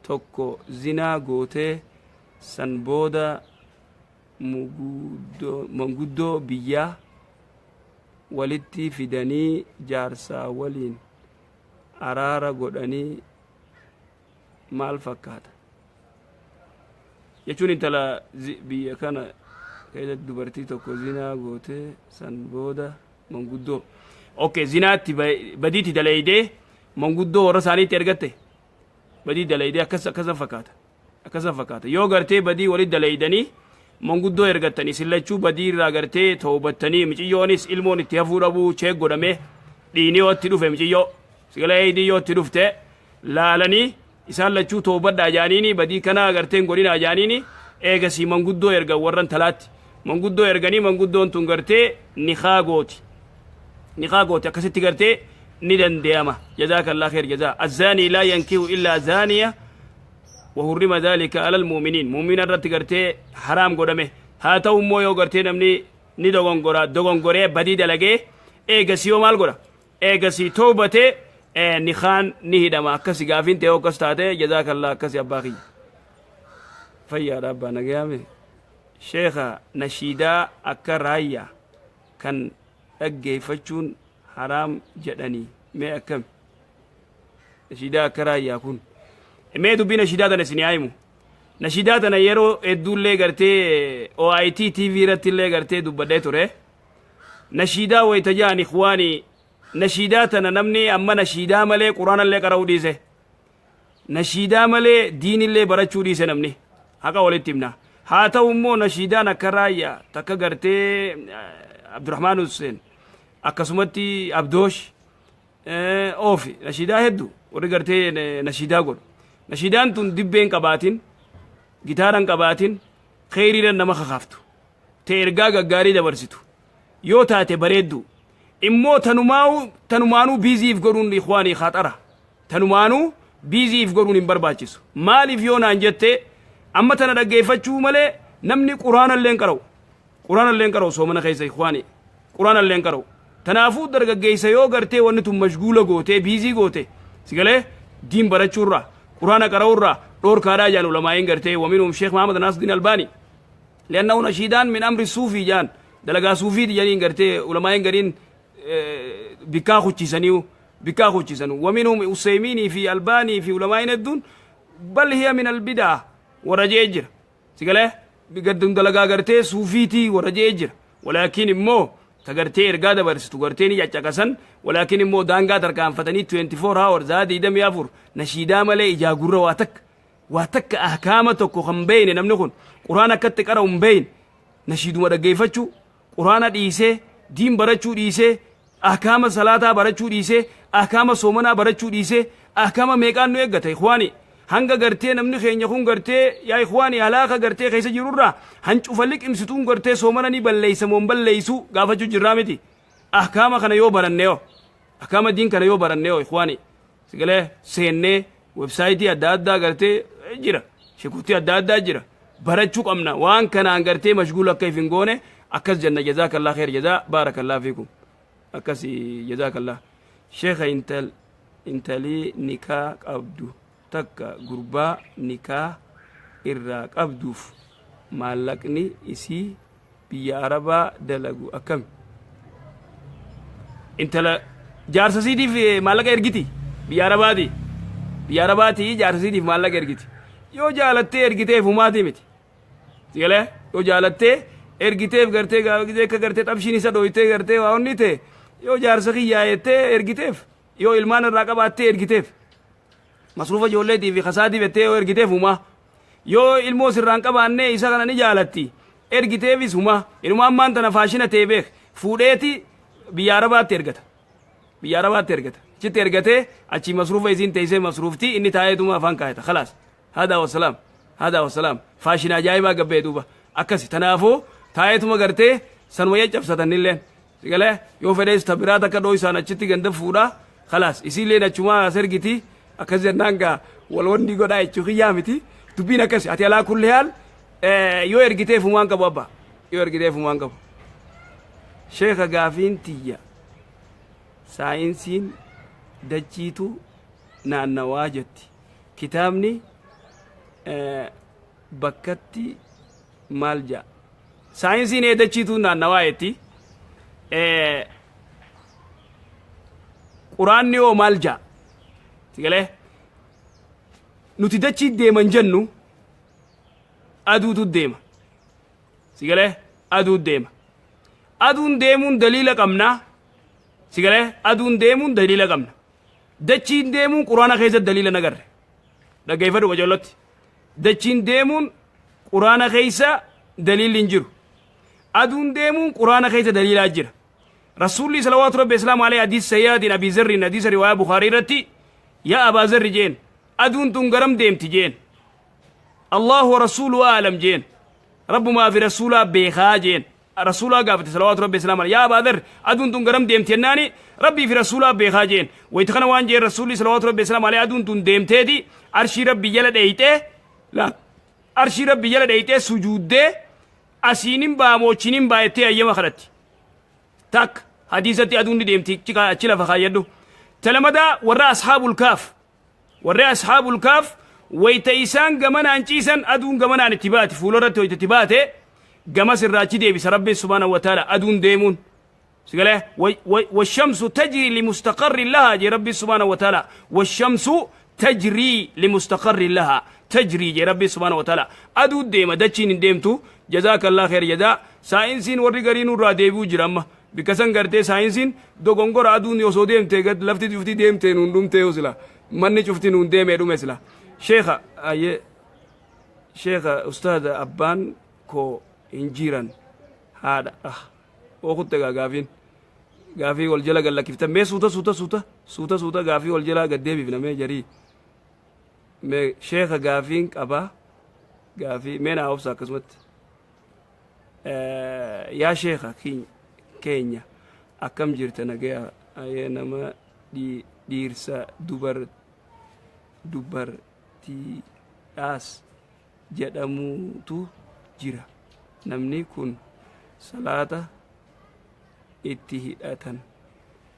tokko zinaa gootee san booda manguddoo biyyaa walitti fidanii jaarsaa waliin araara godhanii maal fakkaata? Jechuun intala biyya kana keessatti dubartii tokko zinaa gootee san booda manguddoo, okay, zinaatti badiitti dalaydee manguddoo warra isaaniitti ergatte, badii dalaydee, akkas akkasa fakkaata, akkasa fakkaata. Yoo gartee badii walitti dalaydanii manguddoo ergattan, isin lachuu badii irraa gartee toobattanii, miciyyoonis ilmoon itti hafuu dhabuu check godhamee, dhiini yoo itti dhufe, miciyyoo sigalee eeydii yoo itti dhufte laalanii, isaan lachuu toobadhaa jaaniini, badii kana garteen godhinaa jaaniini, eegasii manguddoo ergan. Warran talaatti manguddoo erganii, manguddoon tun gartee nikaa gooti, nikaa gooti. Akkasitti gartee ni dandeeyama. Jazaakallaa kheer jazaa. الزاني لا ينكح إلا زانية وحرم ذلك على المؤمنين. مؤمن irratti gartee haraam godhame. Haa ta'u immoo yoo gartee namni ni dogongora, dogongoree badii dalagee, eegasii yoo maal godha, eegasii toobatee nikaan ni hidhama. Akkasi gaafiin ta'e akkas taate. Jazaakallaa. Akkasi abbaa kiyya, fayyaadha abbaa, nagayaame. Sheekha, nashiidaa akka raayyaa kan dhaggeeffachuun haraam jedhanii mee akkami? Nashiidaa akka raayyaa kun, mee dubbii nashiidaa tana isin haa himu. Nashiidaa tana yeroo hedduullee gartee OIT TV irratti illee gartee dubbadhee ture. Nashiidaa wayita ja'an, ikhwaanii, nashiidaa tana namni amma nashiidaa malee quraanallee qara'uu dhiise, nashiidaa malee diinillee barachuu dhiise namni. Haqa walitti himna. Haa ta'u immoo nashiidaan akka raayyaa takka gartee Abdurrahmaan Hussein, akkasumatti Abdoosh oofi, nashiidaa hedduu warri gartee nashiidaa godhu, nashiidaan tun dibbeen qabaatin, gitaaran qabaatin, kheyriidhaan nama kakaaftu te ergaa gaggaarii dabarsitu yoo taate bareeddu. Immoo tanumaanuu busy if godhuun, ikhwaanii, khaxara. Tanumaanuu busy if godhuun hin barbaachisu. Maaliif yoo naan jette, amma tana dhaggeeffachuu malee namni quraanallee hin qara'u, quraanallee hin qara'u soomana keessa, ikhwaanii, quraanallee hin qara'u. Tanaafuu dargaggeessa yoo gartee wanni tun mashguula gootee, busy goote, sigalee diin barachuurraa, quraana qara'uurraa dhoorkaadhaa jaan ulamaa'iin gartee, ومنهم sheekh Mahamad Naasdiin Albaanii. لأنه nashiidaan من أمر الصوفي jaan, dalagaa suufiiti janiin. Gartee ulamaa'iin gariin bikkaa kuchisaniu, bikkaa kuchisan. ومنهم Useymiinii fi Albaanii fi ulamaa'iin hedduun بل هي من البدع warra jee jira. Sigalee gaddun dalagaa gartee suufiitii warra jee jira. Walaakin immoo Ta gartee ergaa dabarsitu gartee ni caccaqasan, walaakin immoo daangaa tarkaanfatanii 24 hours, sa'a 24 nashiidaa malee ijaa gurra waa takka waa takka ahkaama tokko kan beeyne. Namni kun Quraan akkatti qara'u hin beeyne, nashiiduma dhaggeeffachuu, Quraana dhiisee, diin barachuu dhiisee, ahkaama salaataa barachuu dhiisee, ahkaama soomanaa barachuu dhiisee, ahkaama meeqaan nu eeggata, ikhwaani? Hanga gartee namni keenya kun gartee, yaa ikhwaani, halaaka gartee keessa jirurraa hancufa liqimsituun gartee soomana ni balleeysa moo hin balleeysu gaafachuu jirraa miti. Ahkaama kana yoo baranne yoo, ahkaama diin kana yoo baranne yoo, ikhwaani, sigalee seennee websaayitii adda addaa gartee jira, shekuutii adda addaa jira, barachuu qabna. Waan kanaan gartee mashguula akka if hin goone akkas jenna. Jazaakallah kheer jazaa, baarakallah fiikum, akkasi, jazaakallah. Sheekha, intalii nikaa qabdu takka gurbaa nikaa irraa qabduuf maallaqni isii biyya Arabaa dalagu akkami? Intala jaarsa isiitiif maallaqa ergiti biyya Arabaati. Biyya Arabaati jaarsa isiitiif maallaqa ergiti. Yoo jaalattee ergiteef humaatii miti. Sigalee yoo jaalattee ergiteef gartee gaafa gisee akka gartee xabshiin isa dhooytee gartee waa onni ta'e, yoo jaarsa kiyyaa jettee ergiteef, yoo ilmaan irraa qabaattee ergiteef, masruufa ijoolleetii fi kasaatii jettee yoo ergiteef humaa. Yoo ilmoo sirraan qabaannee isa kana ni jaalatti ergiteefis humaa. Inumaa ammaan tana faashina ta'e beek, fuudheeti biyya Arabaatti ergata. Biyya Arabaatti ergata. Achitti ergatee achii masruufa isiin teessee masruufti, inni taa'eetuma afaan kaayata. Khalaas. Hadaa wasalaam. Hadaa wasalaam. Faashina ajaa'ibaa gabbee duuba. Akkasi tanaafuu taa'eetuma gartee sanuma caccabsatan illeen. Sigalee yoo fedhees ta biraa takka dhoo isaan achitti ganda fuudhaa. Khalaas, isiilleen achumaa as ergiti. Akkas jennaan gaa wal wanni godhaa jechuu kiyyaa miti. Dubbiin akkasi. Ati alaa kulli haal yoo ergiteef humaan qabu, abbaa. Yoo ergiteef humaan qabu. Sheeka, gaafiin tiyya, saayinsiin dachiitu naannawaa jetti. Kitaabni bakkatti maal jedha? Saayinsiin ee dachiitu naannawaa jetti. Quraanni hoo maal jedha? Sigalee nuti dachii deeman jennu, aduutu deema. Sigalee aduu deema. Aduun deemuun daliila qabna. Sigalee aduun deemuun daliila qabna. Dachiin deemuun Quraana keessatti daliila nagarre. Dhaggeeffadhu qajeellotti. Dachiin deemuun Quraana keessa daliilli hin jiru. Aduun deemuun Quraana keessa daliilaa jira. Rasuulli salawaatu rabbi islaamu alayhi hadiis sayyaatiin Abii Zarriin, hadiisa riwaayaa Bukaarii irratti, "Yaa Abaa Zarri," jeen, "aduun tun garam deemti?" jeen. "Allahu wa rasuulu a'lam," jeen. "Rabbumaa fi rasuulaa beekaa," jeen. Rasuulaa gaafate salawaatu rabbi islaamu alayhi. "Yaa Abaa Zarri, aduun tun garam deemti?" jennaani, "Rabbii fi rasuulaa beekaa," jeen. Wayita kana waan jeen rasuulli salawaatu rabbi islaamu alayhi, aduun tun deemteeti arshii rabbi jala dheeyxee, la arshii rabbi jala dheeyxee sujuuddee, asiinin baa moochinin baa jettee hayyama kadhatti. Takka hadiisatti aduun ni deemti, achi lafa kaayyadhu. Talamadaa warra ashaabul kaaf, warri ashaabul kaaf wayta isaan gamanaan ciisan aduun gamanaan itti baati, fuularratti wayta itti baate gamas irraa achi deebisa rabbiin subhaanahu wa ta'ala. Aduun deemuun sigalee, "والشمس تجري لمستقر لها" jee rabbiin subhaanahu wa ta'ala. "والشمس تجري لمستقر لها"، تجري jee rabbiin subhaanahu wa ta'ala. Aduu deema, dachiin hin deemtu. جزاك الله خير جزاء. Saayinsiin warri garii nurraa deebi'uu jira amma. Bikka san gartee saayinsiin dogongora, aduun osoo deemte gad lafti cufti deemte nuun dhumtee yoo sila manni cufti nuun deemee dhume sila. Sheekha, ayyee sheekha, ustaaza, abbaan koo hin jiran, haadha ah oo kutte gaa gaafiin gaafii wal jala gad lakkiftan. Mee suuta suuta suuta suuta suuta gaafii wal jala gad deebifna. Mee jarii, mee sheekha, gaafiin qabaa, gaafii mee naa obsa akkasumatti. Yaa sheekha keenya, akkam jirta? Nagaya? Ayee, nama dhiirsa dubartiidhaas jedhamutu jira. Namni kun salaata itti hidhatan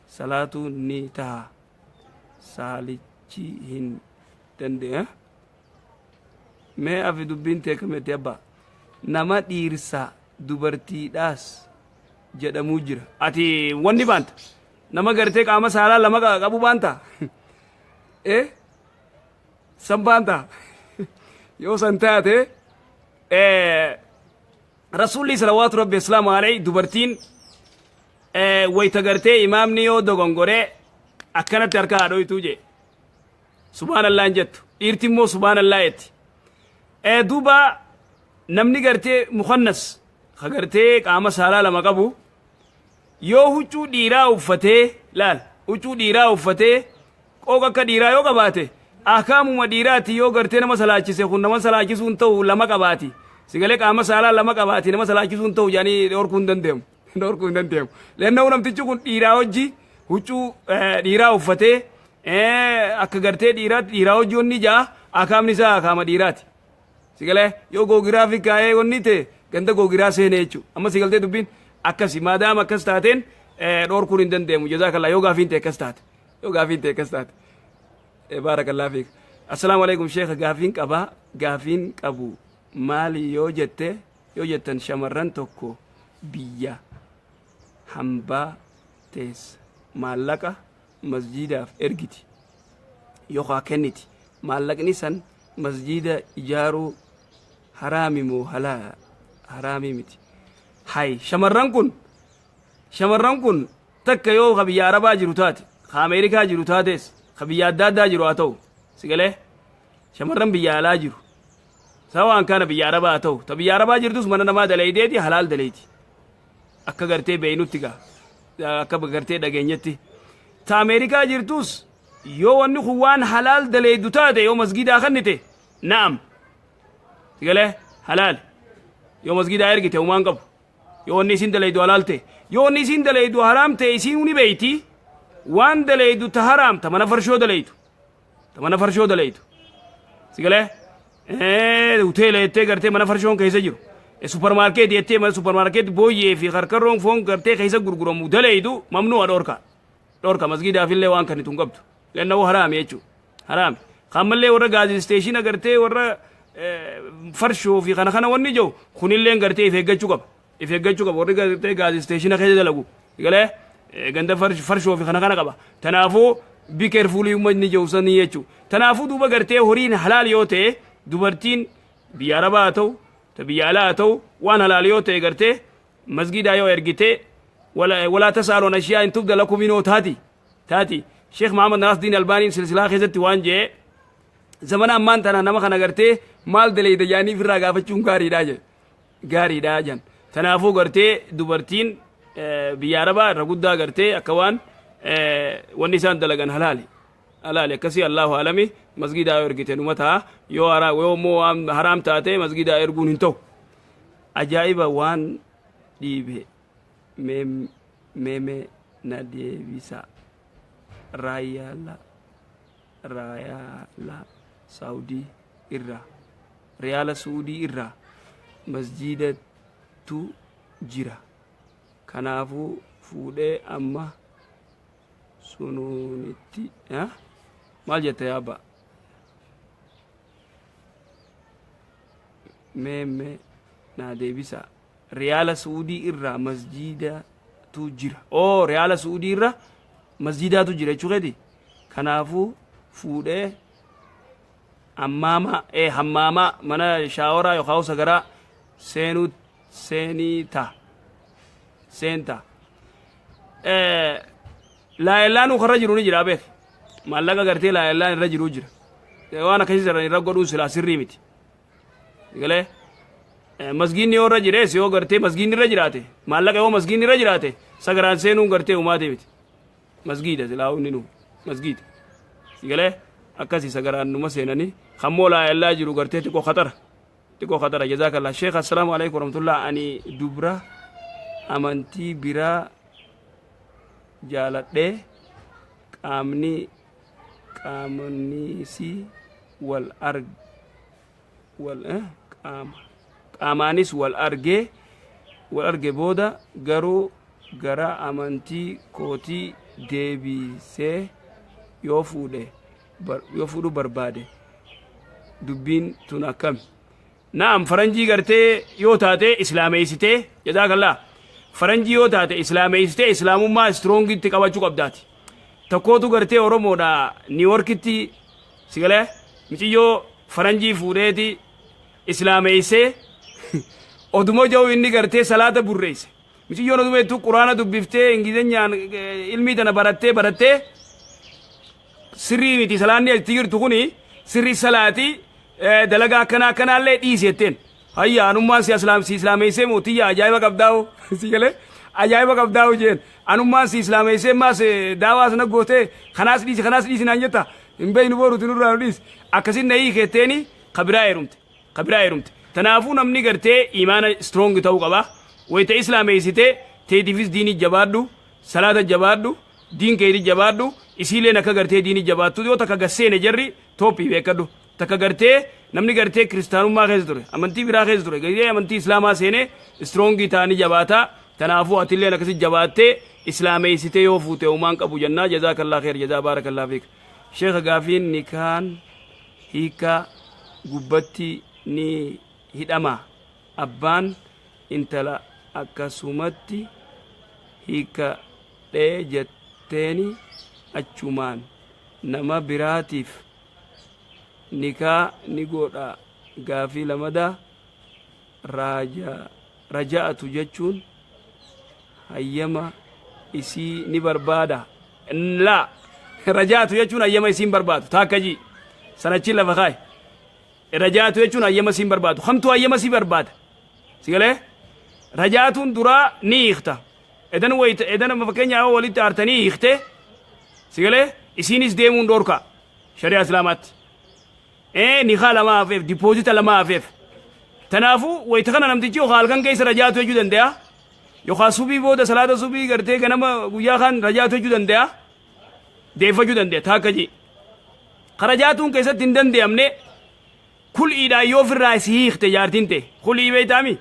salaatu ni taha, saalichi hin dandeenya. Mee afi dubbiin teekametti abbaa, nama dhiirsa dubartiidhaas jedhamuu jira. Ati wanni baanta nama gartee qaama saalaa lama qabu baanta, eh san baanta. Yoo san taate, rasuulli salawaatu rabbi islaamu alayhi dubartiin Wayta gartee imaamni yoo dogongoree akkanatti harka haa dhoytuu jee. Subhaanallah hin jettu. Dhiirti immoo subhaanallah jetti. Duuba namni gartee mukannas ka gartee qaama saalaa lama qabu yoo huccuu dhiiraa uffatee laal huccuu dhiiraa uffatee qooqa akka dhiiraa yoo qabaate ahkaamuma dhiiraati yoo gartee nama salaachise kun nama salaachisuu hin ta'u lama qabaati. Sigalee qaama saalaa lama qabaati nama salaachisuu hin ta'u jedhanii dhorkuu hin danda'amu. Dhorkuu hin danda'amu. Lenna'uu namtichi kun dhiiraa hojii huccuu dhiiraa uffatee akka gartee dhiiraatti dhiiraa hojii onni ja'a akaamni isaa akaama dhiiraati. Sigalee yoo googiraa fi kaa'ee wanni ta'e ganda googiraa seenee jechuudha. Amma sigaltee dubbiin akkasi maadaama akkas taateen dhorkuun hin danda'amu. Jazaakallaa yoo gaafiin ta'e akkas taate. Yoo gaafiin ta'e akkas taate. Baarakallaa fiik. Assalaamu alaikum sheekha, gaafiin qabaa gaafiin qabu maali yoo jette yoo jettan, shamarran tokko biyya hambaa teessa maallaqa masjiidaaf ergiti yookaan kenniti, maallaqni san masjiida ijaaruu haraami moo halaa haraamii miti? Hay, shamarran kun takka yoo ka biyya Arabaa jiru taate, ka Ameerikaa jiru taates, ka biyya adda addaa jiru haa ta'u, sigalee shamarran biyya alaa jiru sawaan kana biyya Arabaa haa ta'u, ta biyya Arabaa jirtus mana namaa dalaydeeti halaal dalayti akka gartee beeynutti gaa akka gartee dhageenyetti. Ta Ameerikaa jirtus yoo wanni kun waan halaal dalaydu taate, yoo masgiidaa kannite, na'am, sigalee halaal yoo masgiidaa ergite humaan qabu. Yoo wanni isin dalaydu halaal ta'e, yoo wanni isin dalaydu haraam ta'e, isiin ni beeyti waan dalaydu ta haraam, ta mana farshoo dalaydu, ta mana farshoo dalaydu, sigalee hoteela jettee gartee mana farshoon keessa jiru, supermarket jettee mana supermarket booyyee fi karkarroon foon gartee keessa gurguramu dalaydu, mamnu'a, dhorka, dhorka. Masgiidaaf illee waan kan hin qabdu lenna'uu haraami jechuudha, haraami. Kammallee warra gas station gartee warra farshoo fi kana kana wanni jiru kunillee gartee if eeggachuu qaba, if eeggachuu qaba. Warri gartee gas station keessa dalagu galee ganda farshoo fi kana kana qaba. Tanaafuu be careful uummanni jiru sanii jechuudha. Tanaafuu duuba gartee horiin halaal yoo ta'e, dubartiin biyya Arabaa haa ta'u, ta biyya alaa haa ta'u, waan halaal yoo ta'e gartee masgiidaa yoo ergite, ولا تسألوا عن أشياء إن تبد لكم minoo taati taati. Sheekh Muhammad Naasdiin Albaaniin silsilaa keessatti waan jee, zamana ammaan tana nama kana gartee maal daleeyda jaanii ofirraa gaafachuun gaariidha jedhe, gaariidha jan. Tanaafuu gartee dubartiin biyya Arabaa irra guddaa gartee akka waan wanni isaan dalagan halaali halaali akkasii, allahu alami, masgiidaa yoo ergite numa ta'a. Yoo yoo immoo waan haraam taate masgiidaa erguun hin ta'u. Ajaa'iba, waan dhiibe meeme na deebisa. Raayaala Saudii irraa, riyaala Suudii irraa masjiidatu jira, kanaafuu fuudhee amma sunuunitti maal jette yaabba meeme naa deebisa. Riyaala Suudii irraa masjiidatu jira. Oo, riyaala Suudii irra masjiidaatu jira jechuu keeti. Kanaafuu fuudhee hammaama hammaamaa mana shaaworaa yookaan sagaraa seenuu seenii ta seenta laayellaanuu karra jiru ni jira beek. Maallaqa gartee laayellaan irra jiru jira. Waan akkasii sarara irra godhuun silaa sirrii miti. Galee masgiinni yoo irra jirees, yoo gartee masgiinni irra jiraate, maallaqa yoo masgiinni irra jiraate, sagaraan seenuun gartee umaatee miti. Masgiida silaa inni nu masgiida. Galee akkasii sagaraan numa seenanii kammoo laayellaa jiru gartee xiqqoo khatara, xiqqoo khatara. Jazaakallah sheekh. Assalaamu alaikum warahmatullah. Ani dubra amantii biraa jaaladhee qaamni qaamnisi wal arg wal qaama qaamaanis wal argee wal arge, booda garuu gara amantii kootii deebisee yoo fuudhe yoo fuudhuu barbaade dubbiin tun akkami? Naam, faranjii gartee yoo taate islaameessitee, jazaakallah, faranjii yoo taate islaameessitee islaamummaa strongitti qabachuu qabdaati. Tokkootu gartee Oromoodha Niiworkitti, sigalee miciyyoo faranjii fuudheeti islaameessee oduma jiru inni gartee salaata burreesse. Miciyyoon oduu beektu Quraana dubbiftee, Ingilizeenyaan ilmii tana barattee barattee, sirrii miti, salaanni itti jirtu kuni sirrii salaati, dalagaa akkanaa akkanaallee dhiisi jetteen. Hayya, anummaan si islaam si islaameessee mootiyya, ajaa'iba qabdaa'u, si galee, ajaa'iba qabdaa'u jeen. Anummaan si islaameessee maas daawaas na gootee, kanaas dhiisi, kanaas dhiisi naan jetta, hin beeynu, boruuti nurraa nu dhiisi. Akkasin na hiiketteeni kabiraa heerumte, kabiraa heerumte. Tanaafuu namni gartee imaana strong ta'uu qaba. Wayita islaameessitee teetiifis diinii jabaadhu, salaata jabaadhu, diin keetii jabaadhu, isiileen akka gartee diinii jabaattu. Yoo takka gasseene jarri toophii beekadhu. Takka gartee namni gartee kiristaanummaa keessa ture, amantii biraa keessa ture, gartee amantii islaamaa seenee strong ta'anii jabaataa. Tanaafuu atilleen akkasi jabaattee islaameessitee yoo fuute uumaan qabu jennaa. جزاك الله خير جزاء، بارك الله فيك. Sheekha, gaafiin nikaan hiikaa gubbatti ni hidhama, abbaan intala akkasumatti hiikadhee jetteeni achumaan nama biraatiif nikaa ni godha. Gaafii lamadaa, raja'atu jechuun hayyama isii ni barbaada? Laa, raja'atu jechuun hayyama isiin barbaadu taakka ji sanachi lafa kaay. Raja'atu jechuun hayyama isiin barbaadu kamtu hayyama isii barbaada? Si galee, rajaatuun duraa ni hiikta. Edan wayita edan fakkeenyaa walitti aartanii hiikte, si galee, isiinis deemuun dhoorka shari'a islaamaatti. Nikaa lama hafeef, deposit lama hafeef. Tanaafuu wayita kana namtichi yookaan halkan keessa rajaatu jechuu danda'a, yookaan subii booda, salaata subii gartee ganama guyyaa kaan rajaatu jechuu danda'a, deeffachuu danda'a. Taakka ji karajaatuun keessatti hin danda'amne, kul'iidhaan yoo ofirraa si hiikte jaartiin ta'e, kul'ii beektaami,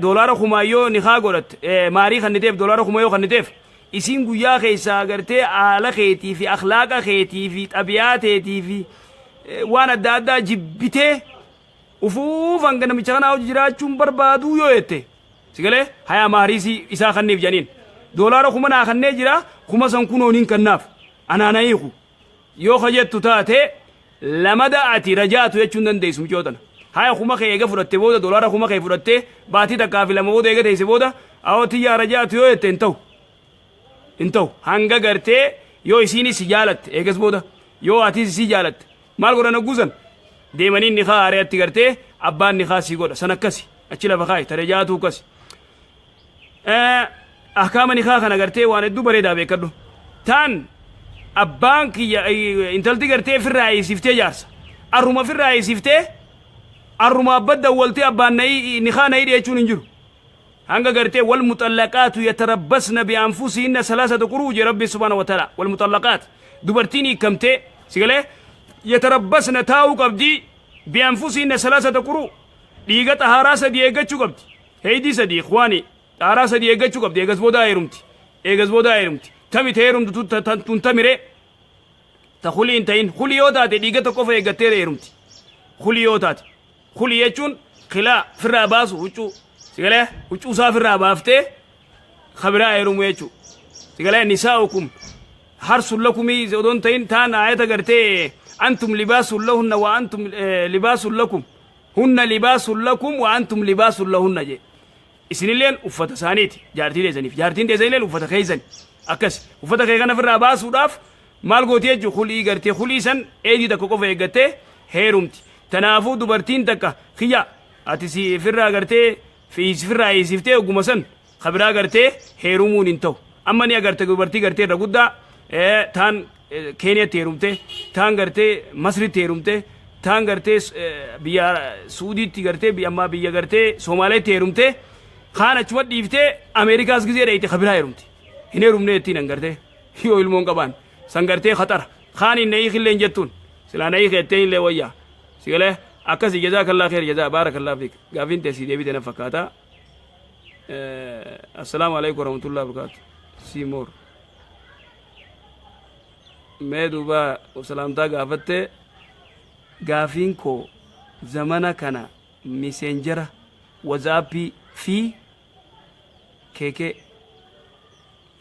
doolaara 1000 yoo nikaa godhatte, maarii kanniteef, doolaara 1000 yoo kanniteef, isiin guyyaa keessaa gartee haala keetii fi akhlaaqa keetii fi xabiyaa teetii fi waan adda addaa jibbitee, ufuuf hanga namicha kanaa hojii jiraachuun barbaaduu yoo jette, si galee, hayaa maariisii isaa kanniif jedhaniin, doolaara 1000 naa kannee jira, 1000 san kunoon hin kannaaf, anaana hiiku yoo ka jettu taate, lamada ati rajaatu jechuun dandeessu. Mucoo tana haya 1000 kee eega fudhatte booda, doolaara 1000 kee fudhattee baatii 1 fi 2 booda eega teesse booda, awoo tiyyaa rajaatu yoo jette, hin ta'u, hin ta'u. Hanga gartee yoo isiinis si jaalatte, eegas booda yoo atis isii jaalatte, maal godhan? Hogguusan deemanii nikaa haari'atti gartee abbaan nikaa sii godha. San akkasi achi lafa kaayi, tare jaatuu akkasi. Ahkaama nikaa kana gartee waan hedduu bareedaa beekadhu. Taan abbaan kiyya, intalti gartee firraa hiisiftee, jaarsa arruma firraa hiisiftee, arruma abba dawwaltee abbaan na'ii nikaa na'ii jechuun hin jiru. Hanga gartee والمطلقات يتربصن بأنفسهن ثلاثة قروء je Rabbi سبحانه وتعالى. والمطلقات, dubartiin hiikamtee, sigalee, يتربصن taa'uu qabdi, بأنفسهن ثلاثة قروء, dhiiga xahaaraa 3 eeggachuu qabdi, heydii 3, ikhwaani, xahaaraa 3 eeggachuu qabdi. Eegas booda heerumti, eegas booda heerumti. Tami ta heerumtu tun tamire ta khulii hin ta'in? Khulii yoo taate dhiiga tokko qofa eeggattee heerumti. Khulii yoo taate, khulii jechuun khilaa firraa baasu, huccuu, sigalee, huccuu isaa firraa baaftee kabiraa heerumu jechuu, sigalee. نساؤكم حرث لكم odoon ta'in, taan ayata gartee أنتم لباس لهن وأنتم لباس لكم، هن لباس لكم وأنتم لباس لهن je. Isinilleen uffata isaaniiti jaartii teessaniif, jaartiin teessanilleen uffata keessan. Akkas uffata kee kana ofirraa baasuudhaaf maal gooti jechuu? Khulii gartee, khulii san eedii tokko qofa eeggattee heerumti. Tanaafuu dubartiin takka kiyya ati si ofirraa gartee firraa hiisiftee ogguma san kabiraa gartee heerumuun hin ta'u. Amma ni agarte dubartii gartee irra guddaa taan Keeniyatti heerumte, taan gartee Masritti heerumte, taan gartee biyya Suudiitti gartee amma biyya gartee Somaaleetti heerumte, kaan achuma dhiiftee Ameerikaas gizee dhayite kabiraa heerumte. Hin heerumne jettiin an gartee yoo ilmoon qabaan san gartee khaxara kaan hin na'ii killeen jettuun silaa na'ii keettee illee wayyaa, si galee, akkasi. جزاك الله خير جزاء، بارك الله فيك. Gaafiin teessii deebite na fakkaata. السلام عليكم ورحمة الله وبركاته. See more. Mee duuba salaamtaa gaafatte. Gaafiin koo, zamana kana Messenger, WhatsApp fi keekee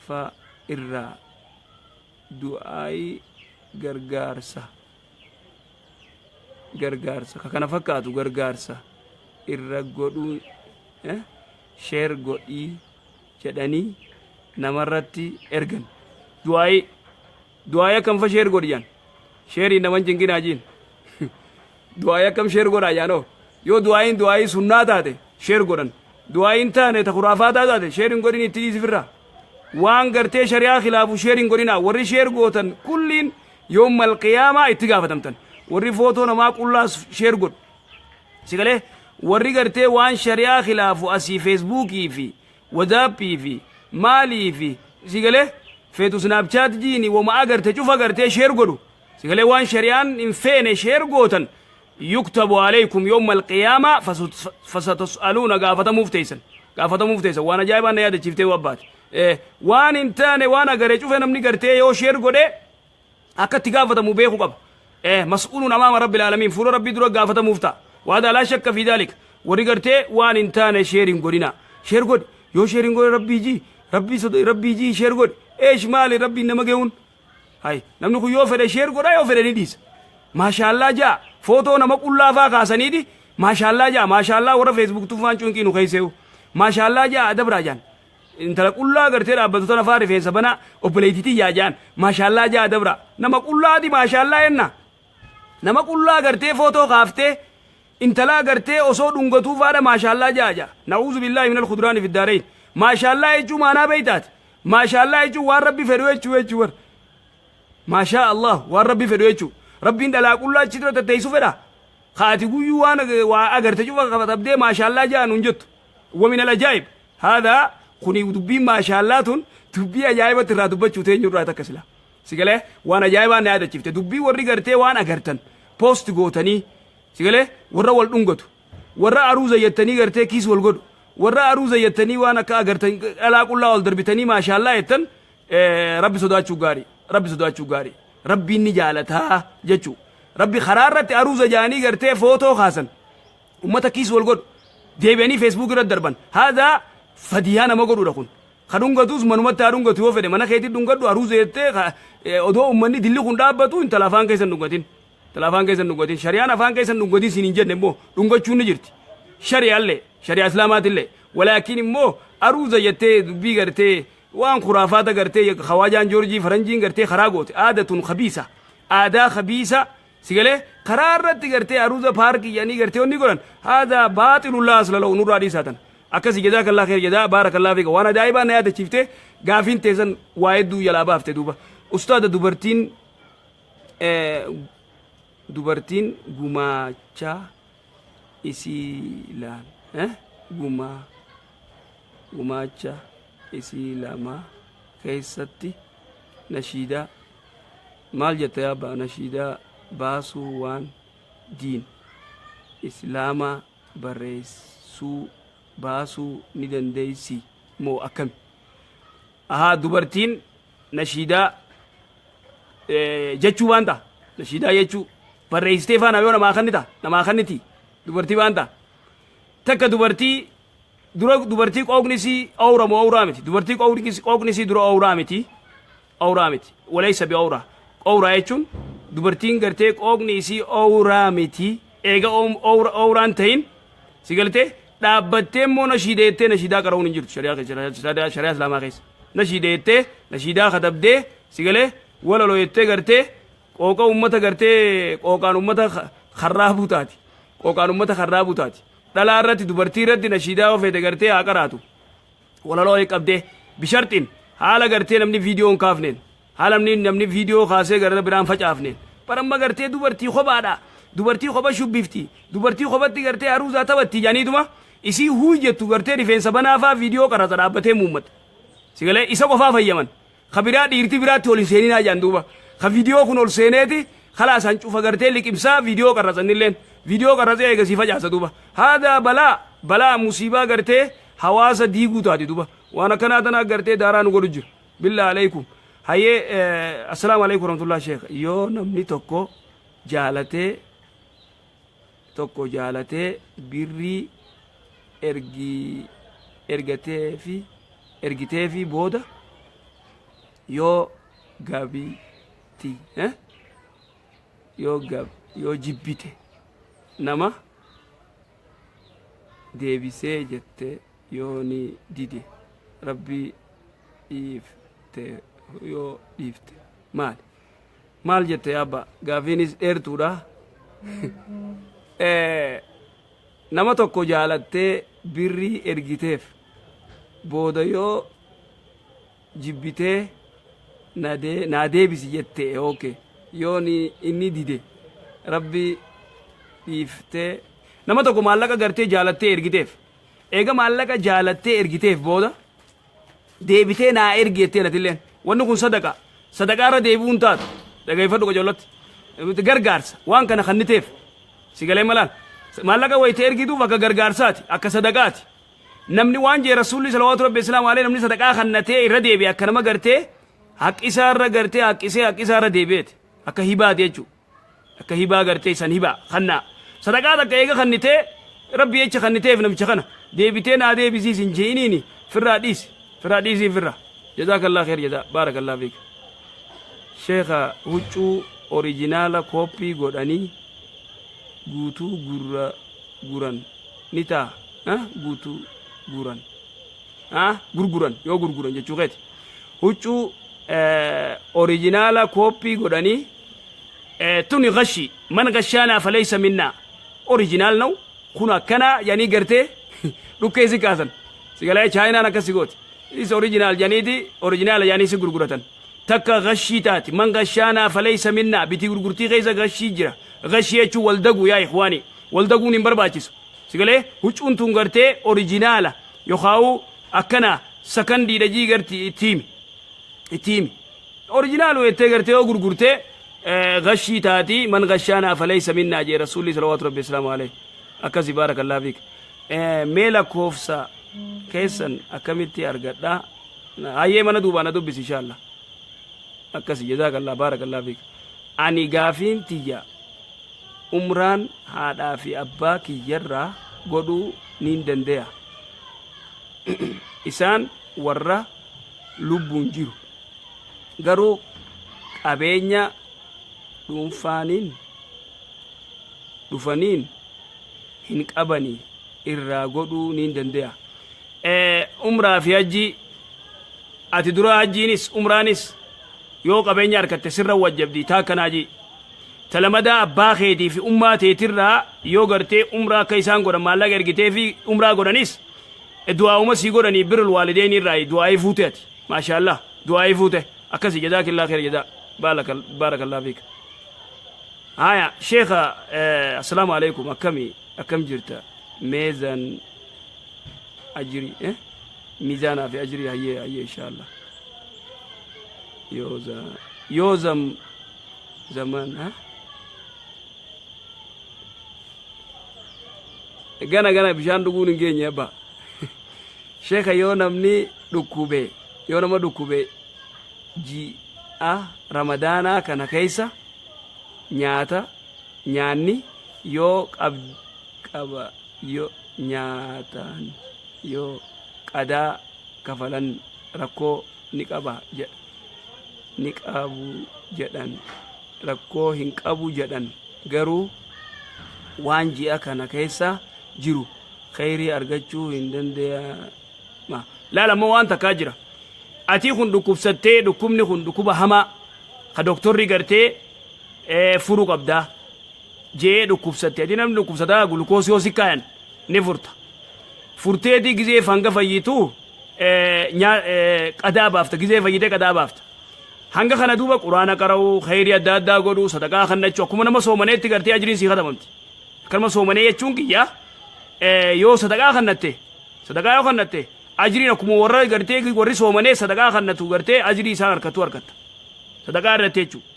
fa irraa du'aayii gargaarsa ka kana fakkaatu gargaarsa irra godhuu, share godhii. Jedhanii namarratti ergan. Du'aayii du'aayii akkam fa share godhi jaan. Sheerii naman cinqinaa jiin. Du'aayii akkam share godhaa jaanoo. Yoo du'aayiin du'aayii sunnaa taate share godhan. Du'aayiin taane ta khuraafaataa taate share hin godhin itti dhiisi firraa. Waan gartee shari'aa khilaafu share hin godhinaa. Warri share gootan kulliin yoommal qiyaamaa itti gaafatamtan. Warri footoo namaa qullaas share godhu. Si galee warri gartee waan shari'aa khilaafu asii feesbuukii fi wadaappii fi maalii fi si galee feetu Snapchat jiini wama agarte cufa gartee share godhu. Si galee waan shari'aan hin feene share gootan yuktabu alaykum yawma alqiyaama fasatus'aluuna gaafatamuuf teessan. Gaafatamuuf teessan waan ajaa'ibaan na yaadachiiftee wabbaate. Waan hin taane waan agare cufe namni gartee yoo share godhe akka itti gaafatamu beeku qaba. Mas'uuluun amaama rabbil aalamiin fuula rabbii dura gaafatamuuf ta'a. Waada laa shakka fi daalik. Warri gartee waan hin taane share hin godhina. Share godhi. Yoo share hin godhe rabbii jii. Rabbii soda rabbii jii share godhi. Eesh maali rabbiin nama ge'uun? Hay namni kun yoo fedhe share godha yoo fedhe ni dhiisa. Maashaallaa jaa footoo nama qullaa faa kaasaniiti maashaallaa jaa maashaallaa warra Facebook tufaan cunqii nu keesseewu. Maashaallaa jaa adabraa jaan. Intala qullaa gartee dhaabbatu tana faa rifeensa banaa obboleettii tiyyaa jaan maashaallaa jaa dabra. Nama qullaati maashaallaa jenna. Nama qullaa gartee footoo kaaftee intala gartee osoo dhungatuu faadha maashaallaa jaa jaa. Na'uuzu billaahi minal khudraani fi daarayn. Maashaallaa jechuun maanaa beeytaati. Maashaallaa jechuun waan rabbi fedhu jechuu jechuu bar. Maashaa Allah waan rabbi fedhu jechuu. Rabbiin dhalaa qullaa achi dura tatteessu fedha. Kaati guyyuu waan waa agarte cufa katabdee maashaallaa jaa nuun jettu. Wa minal ajaa'ib. Haadha kuni dubbiin maashaallaa tun dubbii ajaa'ibatti irraa dubbachuu teenyu irraa takka sila. Si galee waan ajaa'ibaa na yaadachiifte dubbii warri gartee waan agartan post gootanii si galee warra wal dhungatu warra aruuza jettanii gartee kiis wal godhu warra aruuza jettanii waan akka agartan dhalaa qullaa ol darbitanii maashaallaa jettan rabbi sodaachuu gaarii rabbi sodaachuu gaarii rabbiin ni jaalataa jechuu rabbi karaa irratti aruuza jaanii gartee footoo kaasan ummata kiis wal godhu deebi'anii Facebook irratti darban haadha fadiyaa nama godhuudha kun ka dhungatus manumatti haa dhungatu yoo fedhe mana keetti dhungadhu aruuza jettee odoo ummanni dilli kun dhaabbatu intala afaan keessa hin dhungatin intala afaan keessa hin dhungatin shari'aan afaan keessa hin dhungatin siin hin jenne immoo dhungachuun ni jirti shari'allee shari'aa islaamaatillee walaakin immoo aruuza jettee dubbii gartee waan khuraafaata gartee hawaajaan joorjii faranjiin gartee karaa goote aadatun khabiisa aadaa khabiisa Si galee karaa irratti gartee aruuza paarkii jedhanii gartee wanni godhan haadha baaxilu laa asla lahu nurraa dhiisaa tana. Akkasii jazaakallaa kheer jazaa baarakallaa fiika waan ajaa'ibaa na yaadachiifte gaafiin teessan waa hedduu jalaa baafte duuba. Ustaada dubartiin dubartiin gumaachaa isii laan gumaa gumaacha isii lamaa keessatti nashiidaa Maal jetta yaa abbaa nashiidaa baasuu waan diin islaamaa barreessuu baasuu ni dandeessi moo akkami? Ahaa dubartiin nashiidaa jechuu waan ta'a nashiidaa jechuu barreessitee faana yoo namaa kannita namaa kanniti dubartii waan ta'a takka dubartii dura dubartii qooqni isii awra moo awraa miti dubartii qooqni isii dura awraa miti Awraa miti. Walaysa bi awraa. Awraa jechuun dubartiin gartee qooqni isii awraa miti. Eega awraan ta'in si galtee dhaabbattee immoo nashiida jettee nashiidaa qara'uun hin jirtu shari'aa keessa shari'aa islaamaa keessa. Nashiida jettee nashiidaa katabdee si galee walaloo jettee gartee qooqa ummata gartee qooqaan ummata karraabuu taati. Qooqaan ummata karraabuu taati. Dhalaa irratti dubartii irratti nashiidaa yoo feete gartee haa qaraatu. Walaloo qabdee bisharxiin haala gartee namni viidiyoo hin kaafneen haala namni namni viidiyoo kaasee gara biraan facaafneen baramma gartee dubartii kophaadha dubartii kopha shubbifti dubartii kophatti gartee aruuzaa taphatti jedhaniituma isii huuy jettu gartee rifeensa banaafaa viidiyoo qarasa dhaabbatee muummata si galee isa qofaa fayyaman ka biraa dhiirti biraatti ol hin seeninaa jedhan duuba ka viidiyoo kun ol seeneeti kalaas hancufa gartee liqimsaa viidiyoo qarratsanilleen viidiyoo qarratsee eegasii facaasa duuba haadaa balaa balaa musiibaa gartee hawaasa diiguu taati duba waan akkanaa tana gartee daaraa nu godhu jira billaa aleykum hayyee assalaamu aleykum warahmatullah sheekh yoo namni tokko jaalatee tokko jaalatee birrii ergi ergatee fi ergitee fi booda yoo gabitti eh? yoo gab yoo jibbite nama deebisee jette yoo ni dide Rabbii dhiifte yoo dhiifte maali? Maal jette yaa abbaa? Gaafiinis dheertuudha. Nama tokko jaalattee birrii ergiteef booda yoo jibbitee naa deebisi jette, okay, yoo inni dide Rabbi dhiiftee. Nama tokko maallaqa gartee jaalattee ergiteef, eega maallaqa jaalattee ergiteef booda deebitee naa ergi jettee atilleen, wanni kun sadaqa, sadaqaa irra deebi'uun taatu. Dhageeffadhu qajoollotti, gargaarsa waan kana kanniteef si galee malaan maallaqa wayita ergituuf akka gargaarsaati, akka sadaqaati. Namni waan jee Rasuulli salawaatu Rabbi islaamu alayhi, namni sadaqaa kannatee irra deebi'e akka nama gartee haqi isaa irra gartee haqisee haqi isaa irra deebi'eeti, akka hibaati jechuudha. Akka hibaa gartee san hibaa kannaa sadaqaa takka eega kannitee Rabbi jecha kanniteef namicha kana deebitee naa deebisiis hin je'iniini, firraa dhiisi, firraa dhiisii firraa. Jazaakallah kheer, jazaa baarakallah fiik. Sheekha, huccuu orijinaala kooppii godhanii guutuu gurra guran ni ta'a? Guutuu guran gurguran, yoo gurguran jechuu keeti, huccuu orijinaala kooppii godhanii tuni gashi. Man gashaanaa falaysa minnaa. Original ነው kun akkana jedhanii gartee dhukkee si kaasan si galee. Chaayinaan akkas si gooti. Is original jedhaniiti, original jedhanii si gurguratan. Takka gashii taati. Man gashaanaa falaysa minnaa. Bitii gurgurtii keessa gashii jira. Gashii jechuun wal daguu. Yaa ikhwaani, wal daguun hin barbaachisu. Si galee, huccuun tun gartee original yookaan akkana secondiidha jii garti itti himi, itti himi. Original jettee gartee yoo gurgurtee gashii taati. Man gashaanaa falaysa minnaa jee Rasuulli salawaatu Rabbi islaamu alayhi. Akkasi, baarakallaa fiik. Mee lakkoofsa keessan akkamitti argadha? Hayyee, mana duubaa na dubbisi inshaalla. Akkasi, jazaakallaa, baarakallaa fiik. Ani gaafiin tiyya, umraan haadhaa fi abbaa kiyyarraa godhuu niin dandeya? Isaan warra lubbuun jiru, garuu qabeenya dhuunfaaniin dhufaniin hin qabani, irraa godhuu niin dandeya? Umraa fi hajjii ati dura, hajjiinis umraanis yoo qabeenya harkatte sirra wajjabdi. Taa akkanaa jii talamadaa abbaa keetii fi ummaa teetirraa yoo gartee umraa akka isaan godhan maallaqa ergitee fi umraa godhanis du'aa'uma sii godhanii, birrul waalideen irraa du'aa'ii fuute ati, maashaallah, du'aa'ii fuute. Akkasi, jazaakillaa kheer jazaa, baarakallaa fiik. Haya sheekha, assalaamu alaikum, akkami, akkam jirta? Meezan ajrii, eh, miizaanaa fi ajrii. Hayyee, hayyee, inshaallah. Yoo zam zaman ha gana gana bishaan dhuguun hin geenye. Abba sheeka, yoo namni dhukkube, yoo nama dhukkube ji'a Ramadaanaa kana keessa nyaata nyaanni yoo qab qaba, yoo nyaataan yoo qadaa kafalan rakkoo ni qaba jedha, ni qabu jedhan, rakkoo hin qabu jedhan, garuu waan ji'a kana keessa jiru kheyrii argachuu hin danda'ama. Laala, ammoo waan takkaa jira. Atii kun dhukkubsattee, dhukkubni kun dhukkuba hamaa ka doktorri gartee furuu qabdaa jee dhukkubsatte. Ati namni dhukkubsataa gulukoosii yoo si kaayan ni furta. Furteetii gizee hanga fayyitu qadaa baafta. Gizee fayyitee qadaa baafta. Hanga kana duuba Quraana qara'uu, kheyrii adda addaa godhuu, sadaqaa kannachuu, akkuma nama soomaneetti gartee ajriin sii katabamti. Akkanuma soomanee jechuun kiyya, yoo sadaqaa kannatte, sadaqaa yoo kannatte, ajriin akkuma warra gartee warri soomanee sadaqaa kannatu gartee ajrii isaan harkattu harkatta. Sadaqaa irratti jechuudha.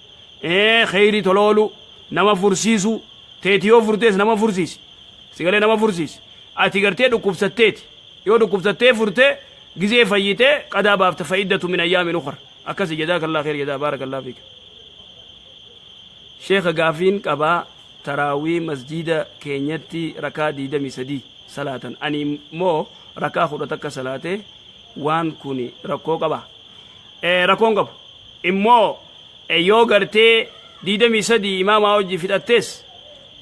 Kheyrii tolooluu, nama fursiisuu, teeti yoo furtees nama fursiisi. Sigalee, nama fursiisi. Ati gartee dhukkubsatteeti. Yoo dhukkubsattee furtee gizee fayyitee qadaa baafta. Fa'iddatu min ayyaamin ukhra. Akkasi, jazaakallah kheer jazaa, baarakallah fiik. Sheekha, gaafiin qabaa. Taraawii masjiida keenyatti rakaa 23 salaatan, ani immoo rakaa 11 salaate, waan kuni rakkoo qaba? Rakkoon qabu. Immoo yoo gartee 23 imaamaa hojii fixattees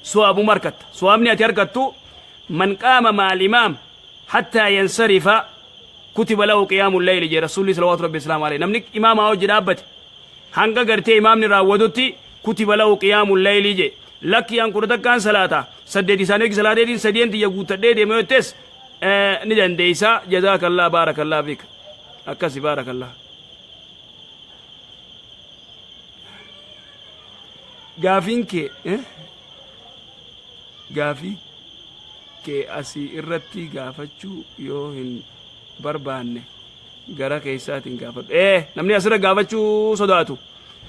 suwaabuma harkatta. Suwaabni ati harkattu, man qaama ma'al imaam hattaa yansarifa. Kutiba lahu qiyaamul layli jee Rasuulli salawaatu rabbi islaam alayhi. Namni imaamaa hojii dhaabbate hanga gartee imaamni raawwatutti kutiba lahu qiyaamul layli jee. Lakki an 11n salaata 8 isaanii hojii salaateetiin sadeen tiyya guuttadhee deema yoo jettes ni dandeeysa. Jazaakallah, baarakallah fiik. Akkasi, baarakallah. Gaafiin kee gaafii kee asii irratti gaafachuu yoo hin barbaanne gara keessaatiin gaafadhu. Ee, namni asirra gaafachuu sodaatu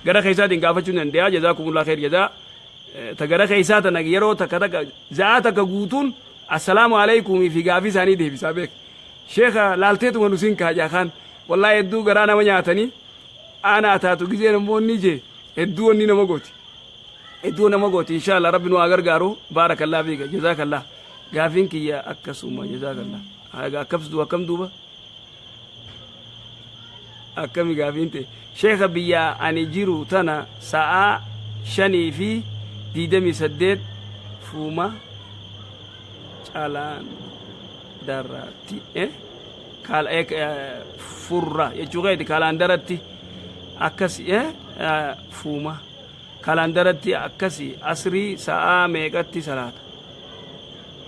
gara keessaatiin gaafachuu ni danda'a. Jazaakumullah kheer jazaa. Ta gara keessaa tana yeroo takka takka za'aa takka guutuun assalaamu alaikum fi gaafii isaanii deebisaa beek. Sheekha laalteetuma nu siin kaajaa kaan wallaahi hedduu garaa nama nyaatanii aanaa taatu gizeen immoo inni jee hedduu wanni nama gooti. Hedduu nama gooti. Inshallah rabbi nu haa gargaaru. Baarakallah fiika, jazaakallah. Gaafiin kiyya akkasuma, jazaakallah. Haga akkas duuba, akkam duuba, akkami gaafiin ta'e? Sheekha, biyya ani jiru tana sa'aa 5:28 fuuma calaandaratti furra jechuu keeti. Kalaandaratti akkas fuuma kalaandaratti akkasi asrii sa'aa meeqatti salaata?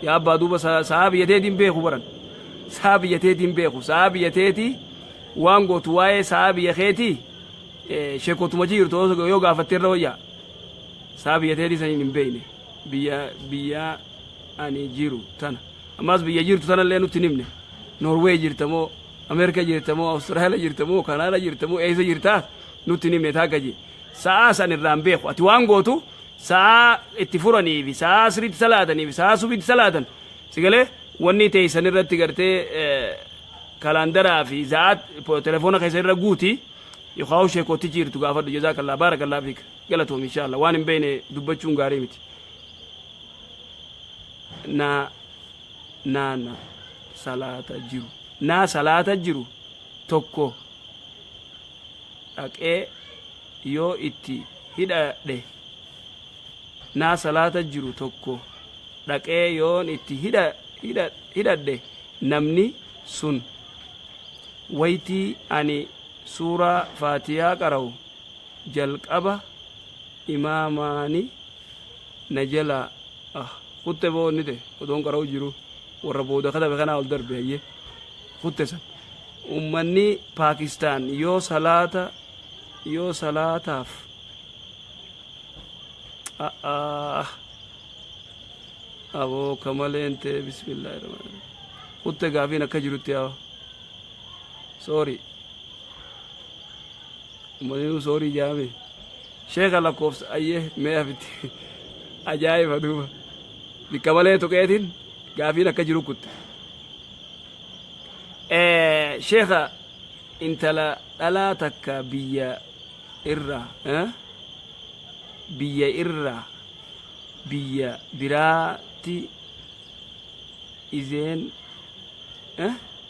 Yaa abbaa, duuba sa'aa biyya teetiin beeku baran, sa'aa biyya teetiin beeku, sa'aa biyya teetii waan gootu waa'ee sa'aa biyya keetii sheekotuma jirtu yoo gaafatte irra wayyaa. Sa'aa biyya teetii saniin hin beekne. Biyya ani jiru tana, ammas biyya jirtu tanallee nutti hin himne. Norway jirta moo, Ameerika jirta moo, Awustiraaliyaa jirta moo, Kanaada jirta moo, eessa jirtaa nutti hin himne. Taakka jee sa'aa san irraan beeku. Ati waan gootu sa'aa itti furanii fi sa'aa asriitti salaatanii fi sa'aa subiitti salaatan sigalee wanni teessan irratti gartee kalaandaraa fi sa'aa telefoona keessa irra guuti yookaan sheekootti jirtu gaafadhu. Jazaakallah, baarakallah fiik, galatoom. Inshallah waan hin beekne dubbachuun gaarii miti. Na naana salaata jiru, naa salaata jiru tokko dhaqee yoo itti hidhadhe, naa salaata jiru tokko dhaqee yoon itti hidhadhe, namni sun waytii ani suuraa faatiyaa qara'u jalqaba imaamaani na jalaa kutte boo inni ta'e odoon qara'u jiru warra booda katabe kanaa ol darbe. Hayyee, kutte san. Ummanni Paakistaan yoo salaata yoo salaataaf aboo kamaleen ta'e, bismillaahi rahmaani kutte. Gaafiin akka jirutti yaa sorry, ummanni sorry jaame. Sheeka, lakkoofsa ayyee mee afitti ajaa'iba duuba bikka malee tuqeetiin gaafiin akka jiru kutte. Sheeka, intala dhalaa takka biyya irraa biyya biraatti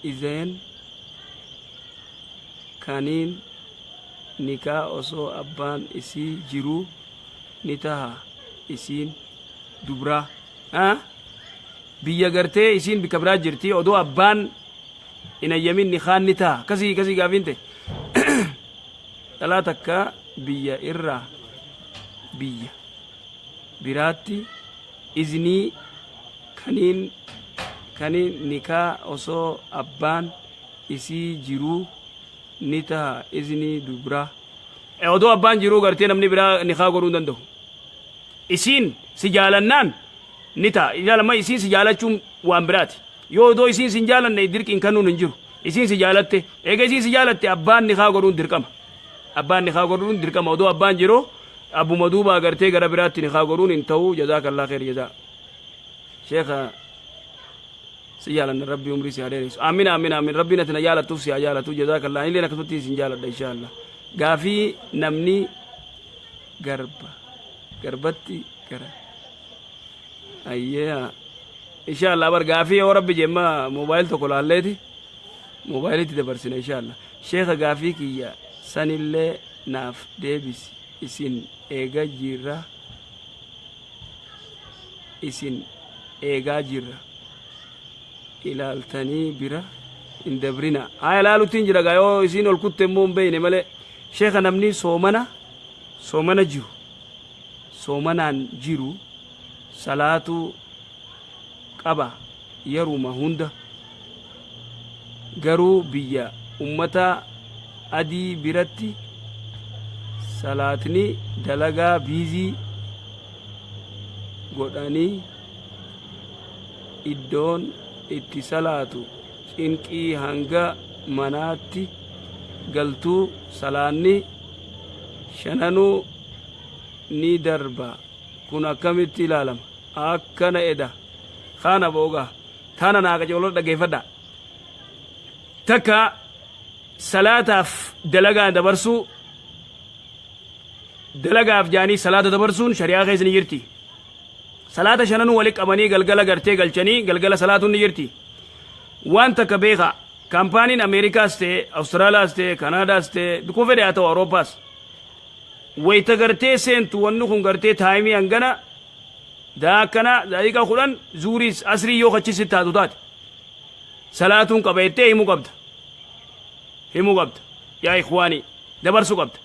izeen kaniin nikaa osoo abbaan isii jiruu ni taha? Isiin dubraa biyya gartee isiin bikka biraa jirti, odoo abbaan hin ayyamin nikaan ni taha? Kasii kasii gaafiin ta'e. Dhalaa takka biyya irraa biyya biraatti iznii kaniin nikaa osoo abbaan isii jiruu ni taha, iznii dubraa? Odoo abbaan jiruu gartee namni biraa nikaa godhuu hin danda'u. Isiin si jaalannaan ni ta'a. Ilaalama, isiin si jaalachuun waan biraati. Yoo odoo isiin si hin jaalanne dirqiin kennuun hin jiru. Isiin si jaalatte, eega isiin si jaalatte abbaan nikaa godhuun dirqama. Abbaan nikaa godhuun dirqama. Odoo abbaan jiru abbuma duuba agartee gara biraatti nikaa godhuun hin ta'u. Jazaakallah kheer jazaa. Sheekha, si jaalanna, rabbi umrii si haa dheeressu. Aamin, aamin, aamin. Rabbiin ati na jaalattuuf si haa jaalatu. Jazaakallah. Anillee akkasumatti isin jaaladha inshaallah. Gaafii namni garba garbatti gara ayyee inshallah bar gaafii yoo rabbi jemma moobaayil tokko laalleeti moobaayilitti dabarsina inshallah. Sheeka, gaafii kiyya sanillee naaf deebisi. Isin eega jirra, isin eegaa jirra. Ilaaltanii bira Hin dabrina. Haya laalutti hin jira gaa yoo isiin ol kutte immoo hin beeyne malee. Sheekha namni soomana soomana jiru soomanaan jiru salaatuu qaba yeruma hunda garuu biyya ummata adii biratti salaatni dalagaa busy godhanii iddoon itti salaatu cinqii hanga manaatti galtuu salaanni shananuu ni darba. Kun akkamitti ilaalama? Akkana eda kana booga tana naa qajeeloo dhaggeeffadha. Takka salaataaf dalagaa dabarsuu, dalagaaf jaanii salaata dabarsuun shari'aa keessa ni jirti. Salaata shananuu wali qabanii galgala gartee galchanii galgala salaatuun ni jirti. Waan takka beeka, kaampaaniin Ameerikaas ta'e, Awustiraaliyaas ta'e, Kanaadaas ta'e, bikkuma fedhe haa ta'u, Awuroopaas, wayita gartee seentu wanni kun gartee time hangana daa akkana daqiiqaa 10 zuuriis asrii yoo kachisi taatu taate salaatuun qaba jettee himuu qabda, himuu qabda. Yaa ikhwaanii, dabarsuu qabda.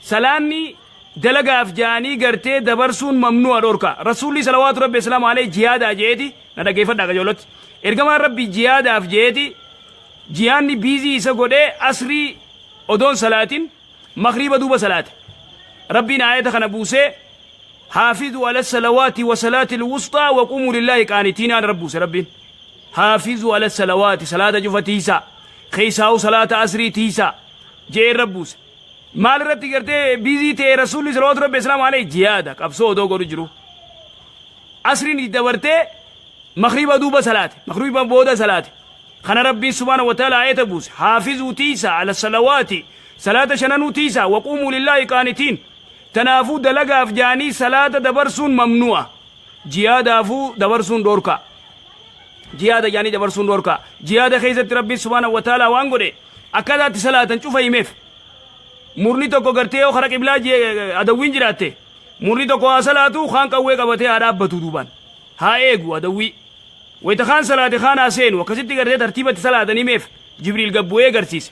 Salaanni dalagaaf jaanii gartee dabarsuun mamnu'a, dhorka. Rasuulli salawaatu rabbi islaamu alayhi jihaadaa jeeti, na dhaggeeffadhaa qajeellotti, ergamaan rabbi jihaadaaf jeeti jihaanni busy isa godhee asrii odoon salaatin makriiba duuba salaate. Rabbiin aayata kana buusee, "حافظوا على الصلوات والصلاة الوسطى وقوموا لله قانتين" رب buuse rabbiin. "حافظوا على الصلوات", salaata cufa tiisaa, keessaa'u salaata asrii tiisaa jee rab buuse. Maal irratti gartee busy ta'e rasuulli salawaatu rabbi islaamu alayhi? Jihaada, qabsoo odoo godhu jiru asriin dabartee makriiba duuba salaate, makriiba booda salaate. Kana rabbiin subhaana wa ta'ala ayata buuse, "حافظوا", tiisaa, "على الصلوات", salaata shananuu tiisaa, "وقوموا لله قانتين". Tanaafuu dalagaaf jaanii salaata dabarsuun mamnu'a. Jihaadaafuu dabarsuun dhorka, jihaada jaanii dabarsuun dhorka. Jihaada keessatti rabbiin subhaana wa ta'ala waan godhe akkataatti salaatan cufa himeef. Murni tokko gartee yoo kara qiblaa adawwiin jiraatte, murni tokko haa salaatu, kaan qawwee qabatee haa dhaabbatu, duubaan haa eegu adawwii. Wayita kaan salaate kaan haa seenu. Akkasitti gartee tartiibatti salaatan himeef, Jibriil gabbu'ee garsiise.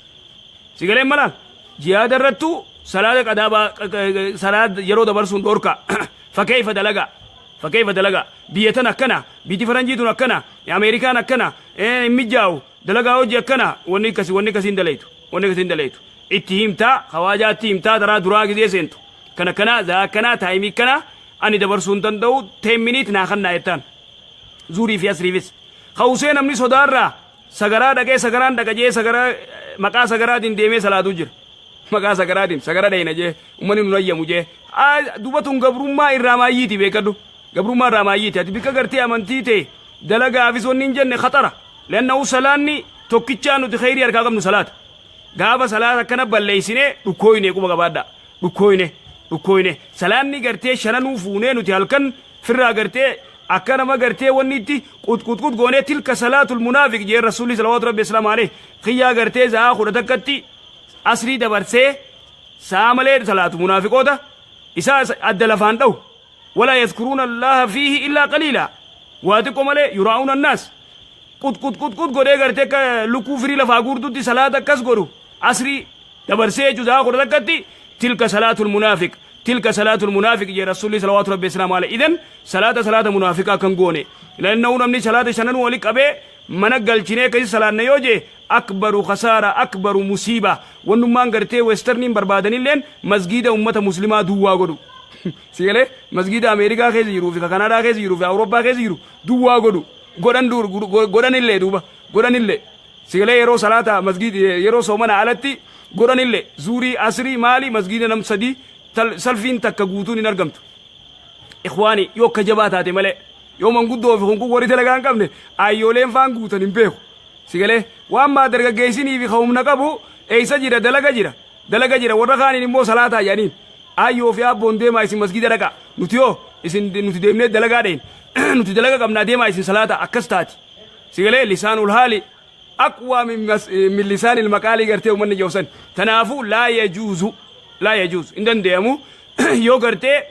Si galeen malaan jihaada irrattuu salaata qadaabaa salaata yeroo dabarsuun dhorka. Fakkeeffa dalagaa, fakkeeffa dalagaa biyya tan akkana, biyyi faranjii tun akkana, Ameerikaan akkana hin mijaa'u, dalagaa hojii akkana, wanni akkasii, wanni akkasii hin dalaytu, wanni akkasii hin dalaytu. Itti himtaa, hawaajaatti himtaa, taraa duraa gizee seentu kana kana zaa akkanaa time kana ani dabarsuu hin danda'u, 10 minute naa kannaa jettaan. Zuurii fi asriifis kawusee namni sodaarraa sagaraa dhaqee sagaraan dhaqa jee sagaraa maqaa sagaraatiin deemee salaatu jira. Maqaa sagaraatiin sagara dhayna jee ummanni nun ayyamu jee. Duba tun gabrummaa irraa maayyiiti, beekadhu, gabrummaa irraa maayyiiti. Ati bikka gartee amantii ta'e dalagaafis wanni hin jenne khaxara lannahu. Salaanni tokkichaa nuti kheyrii harkaa qabnu salaata. Gaafa salaata akkana balleeysinee dhukkooyne, quba qabaadha, dhukkooyne, dhukkooyne. Salaanni gartee shananuu fuunee nuti halkan firraa gartee akka nama gartee wanni itti qutqutqut goonee, تلك صلاة المنافق jee rasuulli salawaatu rabbi islaamu alayhi. Kiyyaa gartee za'aa 11tti asrii dabarsee sa'a malee salaatu munaafiqoota isaa adda lafaan dha'u. ولا يذكرون الله فيه إلا قليلا, waa xiqqoo malee, يراءون الناس. Qut qut qut qut godhee gartee akka lukkuu firii lafaa guurtutti salaata akkas godhu asrii dabarsee jechuu sa'a 11tti. تلك صلاة المنافق, تلك صلاة المنافق jee rasuulli salawaatu rabbi islaamu alayhi. Idan salaata salaata munaafiqaa kan goone lannahu namni salaata shanan wali qabee mana galchinee akkasi salaanna yoo jee, أكبر خسارة, أكبر مصيبة. Wannummaan gartee westerniin barbaadanilleen masgiida ummata muslimaa duwwaa godhu. Sigalee masgiida Ameerikaa keessa jiruu fi Kanaadaa keessa jiruu fi Awurooppaa keessa jiru duwwaa godhu, godhan godhanillee, duuba godhanillee. Sigalee yeroo salaata masgiid yeroo soomana alatti godhanillee, zuurii asrii maali masgiida nam sadii salfiin takka guutuun hin argamtu. Ikhwaani, yoo akka jabaa taate malee, yoo manguddoo fi hunkun warri dalagaa hin qabne ayyooleen faan guutan hin beeku. Sigalee waan maa dargaggeessinii fi humna qabu eeysa jira? Dalaga jira, dalaga jira. Warra kaaniin immoo salaataa jedhaniin, ayyoo fi abboon deemaa isin masgiida dhaqa, nuti yoo isin nuti deemnee dalagaa dheen, nuti dalaga qabnaa, deemaa isin salaata. Akkas taati. Sigalee لسان الحال أقوى من لسان المقال gartee uummanni jawsan. Tanaafuu لا يجوز, لا يجوز, hin dandeeyamu. Yoo gartee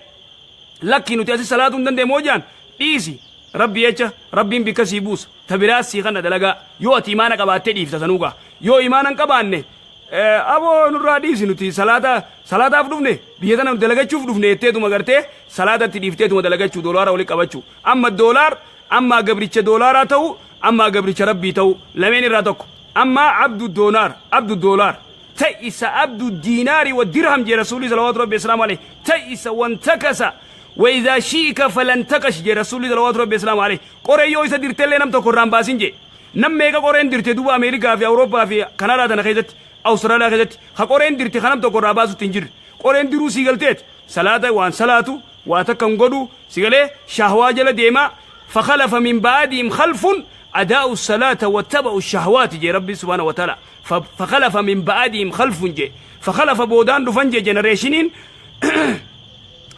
lakki nuti asi salaatu hin dandeemu hojjaan dhiisi. Rabbi jecha Rabbiin bikka sii buusa. Ta biraas sii kanna dalagaa. Yoo ati imaana qabaattee dhiifta sanuu gaa. Yoo imaana hin qabaanne aboo nurraa dhiisi, nuti salaata salaataaf dhufne, biyya tana dalagachuuf dhufne jetteetuma gartee salaatatti dhiifteetuma dalagachuu, doolaara walitti qabachuu. Amma doolaar, amma gabricha doolaaraa ta'u, amma gabricha Rabbii ta'u, lameen irraa tokko. Amma abdu doonaar, abdu doolaar. تعس عبد الدينار والدرهم جي رسولي صلوات ربي السلام عليه. تعس وانتكس وإذا شيك فلن تكش جي رسولي صلوات ربي السلام عليه. Qoree yoo isa dirtellee nam tokko irraan baasin jee. Nam meeqa qoreen dirte duuba Ameerikaa fi Awurooppaa fi Kanadaa tana keessatti, Awustiraaliyaa keessatti ha qoreen dirte ka nam tokko irraa baasutti hin jirre. Qoreen diruu sii galteet salaata waan salaatu waa takka hin godhu, si galee, shahwaa jala deemaa. فخلف من بعدهم خلف أضاعوا الصلاة واتبعوا الشهوات جي ربي سبحانه وتعالى. فخلف من بعدهم خلف جي، فخلف بودان دفن جي، generation iin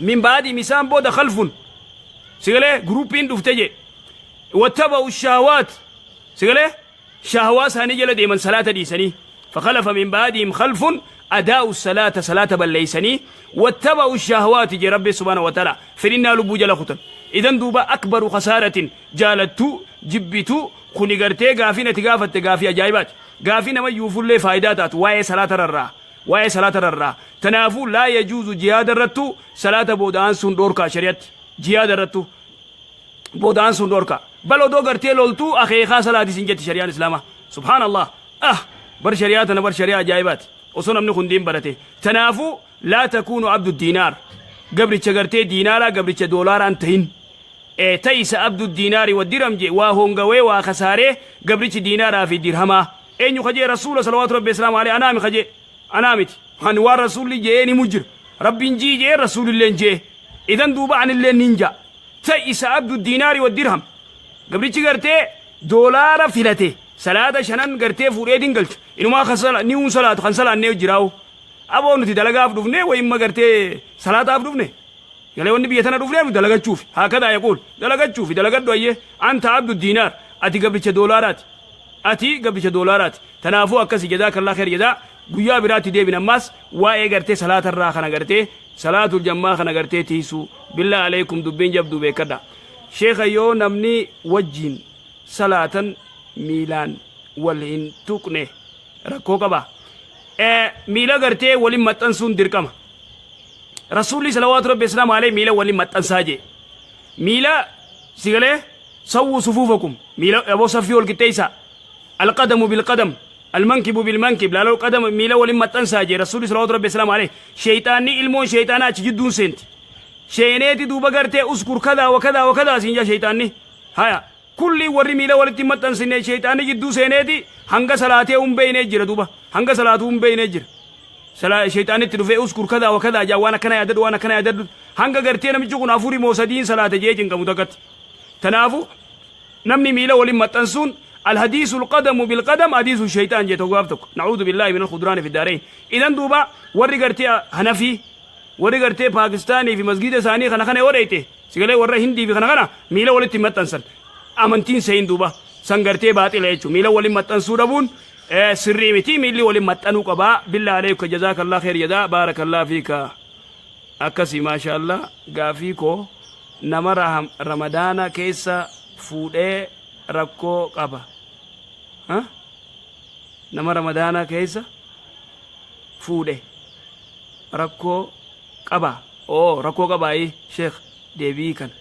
من بعدهم إسان بودا خلف، سيقولي، group iin dhufte je. واتبعوا الشهوات، سيقولي، شهوات ساني جل ديمن صلاة ديسني. فخلف من بعدهم خلف أضاعوا الصلاة، صلاة بليسني، واتبعوا الشهوات جي ربي سبحانه وتعالى. فرنا لبو جل ختن. إذن دوبا أكبر خسارة جالتو جبتو kuni gartee gaafii nati gaafatte gaafii ajaa'ibaati. Gaafii nama yuufullee faayidaa taatu waa'ee salaata rarraa, waa'ee salaata rarraa. Tanaafuu لا يجوز jihaada irrattu salaata booda'aan sun dhoorkaa. Shari'atti jihaada irrattu booda'aan sun dhoorkaa. Bal odoo gartee loltuu akeekaa salaati sin jetti shari'aan Islaamaa. Subhaanallah, ah, bar shari'aa tana, bar shari'aa ajaa'ibaati osoo namni hundiin barate. Tanaafuu لا تكونوا عبد الدينار, gabricha gartee diinaaraa, gabricha doolaaraan tahin. تعس عبد الدينار والدرهم je. Waa hongawee waa kasaaree gabrichi diinaaraa fi dirhamaa. Eenyu kajee? Rasuula صلوات ربي السلام عليه. Anaami kajee? Anaa miti. Kan waan rasuulli jee ni mujjira. Rabbiin jii jee, rasuulilleen jee. Idan duuba anilleen nin jaa. تعس عبد الدينار والدرهم, gabrichi gartee doolaara filate salaata shanan gartee fuudhee galchu inumaa ni hun salaatu kan salaannee jiraawu. Aboo, nuti dalagaaf dhufne wayimma gartee salaataaf dhufne galee. Wanni biyya tana dhufneef dalagachuuf. هكذا يقول dalagachuuf. Dalagadhu ayyee. أنت عبد الدينار, ati gabricha doolaaraati, ati gabricha doolaaraati. Tanaafuu akkasi. جزاك الله خير جزاء. Guyyaa biraatti deebin. Ammaas waa'ee gartee salaatarraa kana gartee salaatul jammaa kana gartee tiisuu. بالله عليكم, dubbiin jabduu beekadha. Sheekha, yoo namni wajjin salaatan miilaan wal hin tuqne rakkoo qaba? Miila gartee walin maxxansuun dirqama. Rasuulli صلوات ربي السلام عليه miila walin maxxansaa jee. Miila sigalee سووا صفوفكم, miila aboo saffii wal qixxeeysa. القدم بالقدم، المنكب بالمنكب. Laaloo, قدم miila walin maxxansaa jee rasuulli صلوات ربي السلام عليه. Sheeyxaanni, ilmoon sheeyxaanaa achi jidduun seenti. Sheeneeti duuba gartee اذكر كذا وكذا وكذا siin jaa sheeyxaanni. Haya, kulli warri miila walitti maxxansine sheeyxaanni jidduu seeneeti hanga salaatee hin beeynee jira. Duuba hanga salaatuu hin beeynee jira. Sheeyxaanitti dhufee اذكر كذا وكذا jaa, waan akkana yaadadhu, waan akkana yaadadhu, hanga gartee namichi kun afurii moo sadiin salaate jee cinqamu takkatti. Tanaafu namni miila waliin maxxansuun الحديث القدم بالقدم حديث الشيطان جee tokko gaaf tokko. نعوذ بالله من الخذلان في الدارين. Idan duuba warri gartee Hanafii, warri gartee Paakistaanii fi masgiida isaanii kana kana yoo dheeyte, sigalee, warra Hindii fi kana kana miila walitti maxxansan. Amantiin seyin duuba san gartee baaxila jechuudha. Miila waliin maxxansuu dhabuun sirrii miti. Miilli waliin maxxanuu qabaa. بالله عليك. جزاك الله خير جزاء، بارك الله فيك. Akkasii, maashaallah. Gaafii koo, nama Ramadaana keessa fuudhee rakkoo qaba? Nama Ramadaana keessa fuudhe rakkoo qaba? Oo, rakkoo qabaayi sheekh, deebii kana.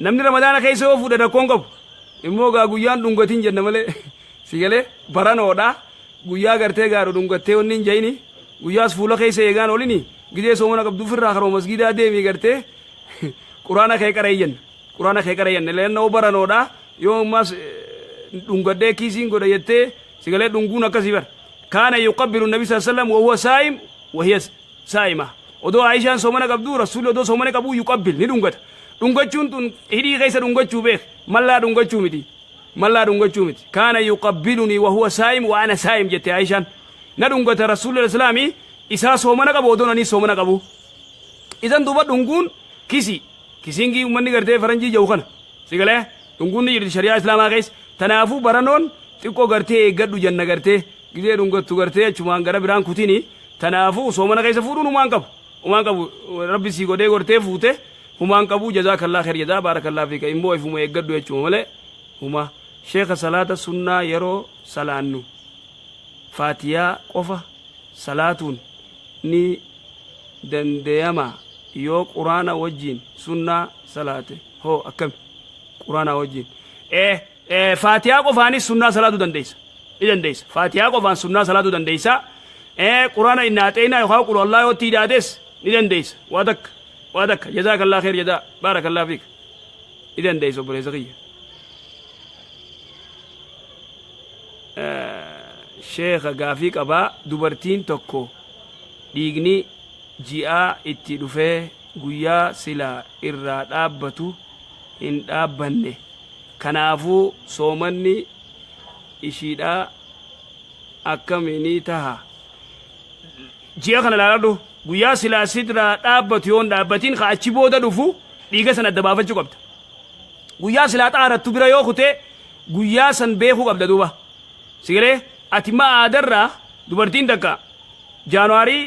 Namni Ramadaana keessa yoo fuudhe rakkoon qabu. Immoo gaa guyyaan dhungatiin jenna malee, si galee, baranoodha. Guyyaa gartee gaaru dhungattee wanni hin jayini, guyyaas fuula keessa eegaan olini gidee soomana qabdu ofirraa karoo masgiidaa deemii gartee Quraana kee qarayyan, Quraana kee qarayyan. Leennoo baranoodha. Yoo ammas dhungadhee kiisiin godha jettee, si galee, dhunguun akkasii bar. كان يقبل النبي صلى الله عليه وسلم وهو صائم وهي صائمة. Odoo Aishaan soomana qabdu, rasuulli odoo soomana qabu يقبل, ni dhungata. Dhungachuun tun hidhii keessa dhungachuu beek, mallaa dhungachuu miti, mallaa dhungachuu miti. كان يقبلني وهو صائم وأنا صائم jette Aishaan. Na dhungata rasuulli islaamii isaa soomana qabu odoo nanii soomana qabu. Idan duuba dhunguun kisi kissing ii ummanni gartee faranjii jedhu kana, si galee, dhunguun ni jirti shari'aa Islaamaa keessa. Tanaafuu baranoon xiqqoo gartee eeggadhu jenna. Gartee gizee dhungattu gartee achumaan gara biraan kutini. Tanaafuu soomana keessa fuudhuun umaan qabu, umaan qabu. Rabbi sii godhee gortee fuute. Humaan qabuu jazaakallaa kheer jazaa baarakallaa fiika immoo ifuma eeggadhu jechuma malee huma sheeka salaata sunnaa yeroo salaannu faatiyaa qofa salaatuun ni dandeyama yoo quraana wajjiin sunnaa salaate hoo akkami quraanaa wajjiin ee faatiyaa qofaanis sunnaa salaatuu dandeessa ni dandeessa faatiyaa qofaan sunnaa salaatuu dandeessa ee quraana innaa xeenaa yookaan qul allaa yoo itti hidhaates ni dandeessa waa takka waa takka jazaakallaa kheer jazaa baarakallaa fiik ni dandeessa obboleessa kiyya. Sheekha gaafii qabaa dubartiin tokko dhiigni ji'aa itti dhufee guyyaa silaa irraa dhaabbatu hin dhaabbanne kanaafuu soomanni ishiidhaa akkami ni taha ji'a kana ilaaladhu guyyaa silaa sidraa dhaabbatu yoo hin dhaabbatin ka achi booda dhufu dhiiga san adda baafachuu qabda guyyaa silaa xaarattu bira yoo kute guyyaa san beekuu qabda duuba sigalee ati ma aadarraa dubartiin takka jaanuwaarii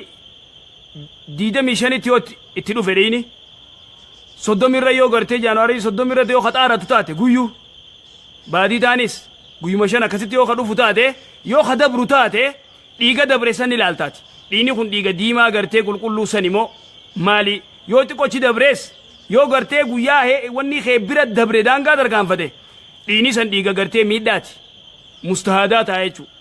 25tti yoo itti dhufe dhiini 30rra yoo gartee jaanuwaarii 30rratti yoo ka xaarattu taate guyyuu baadii taanis guyyuma 5 akkasitti yoo ka dhufu taate yoo ka dabru taate dhiiga dabre san ilaaltaati dhiigni kun dhiiga diimaa gartee qulqulluu san immoo maali yoo xiqqochi dabrees yoo gartee guyyaa wanni kee bira dabre daangaa tarkaanfate dhiigni san dhiiga gartee miidhaati mustahaadaa ta'a jechuudha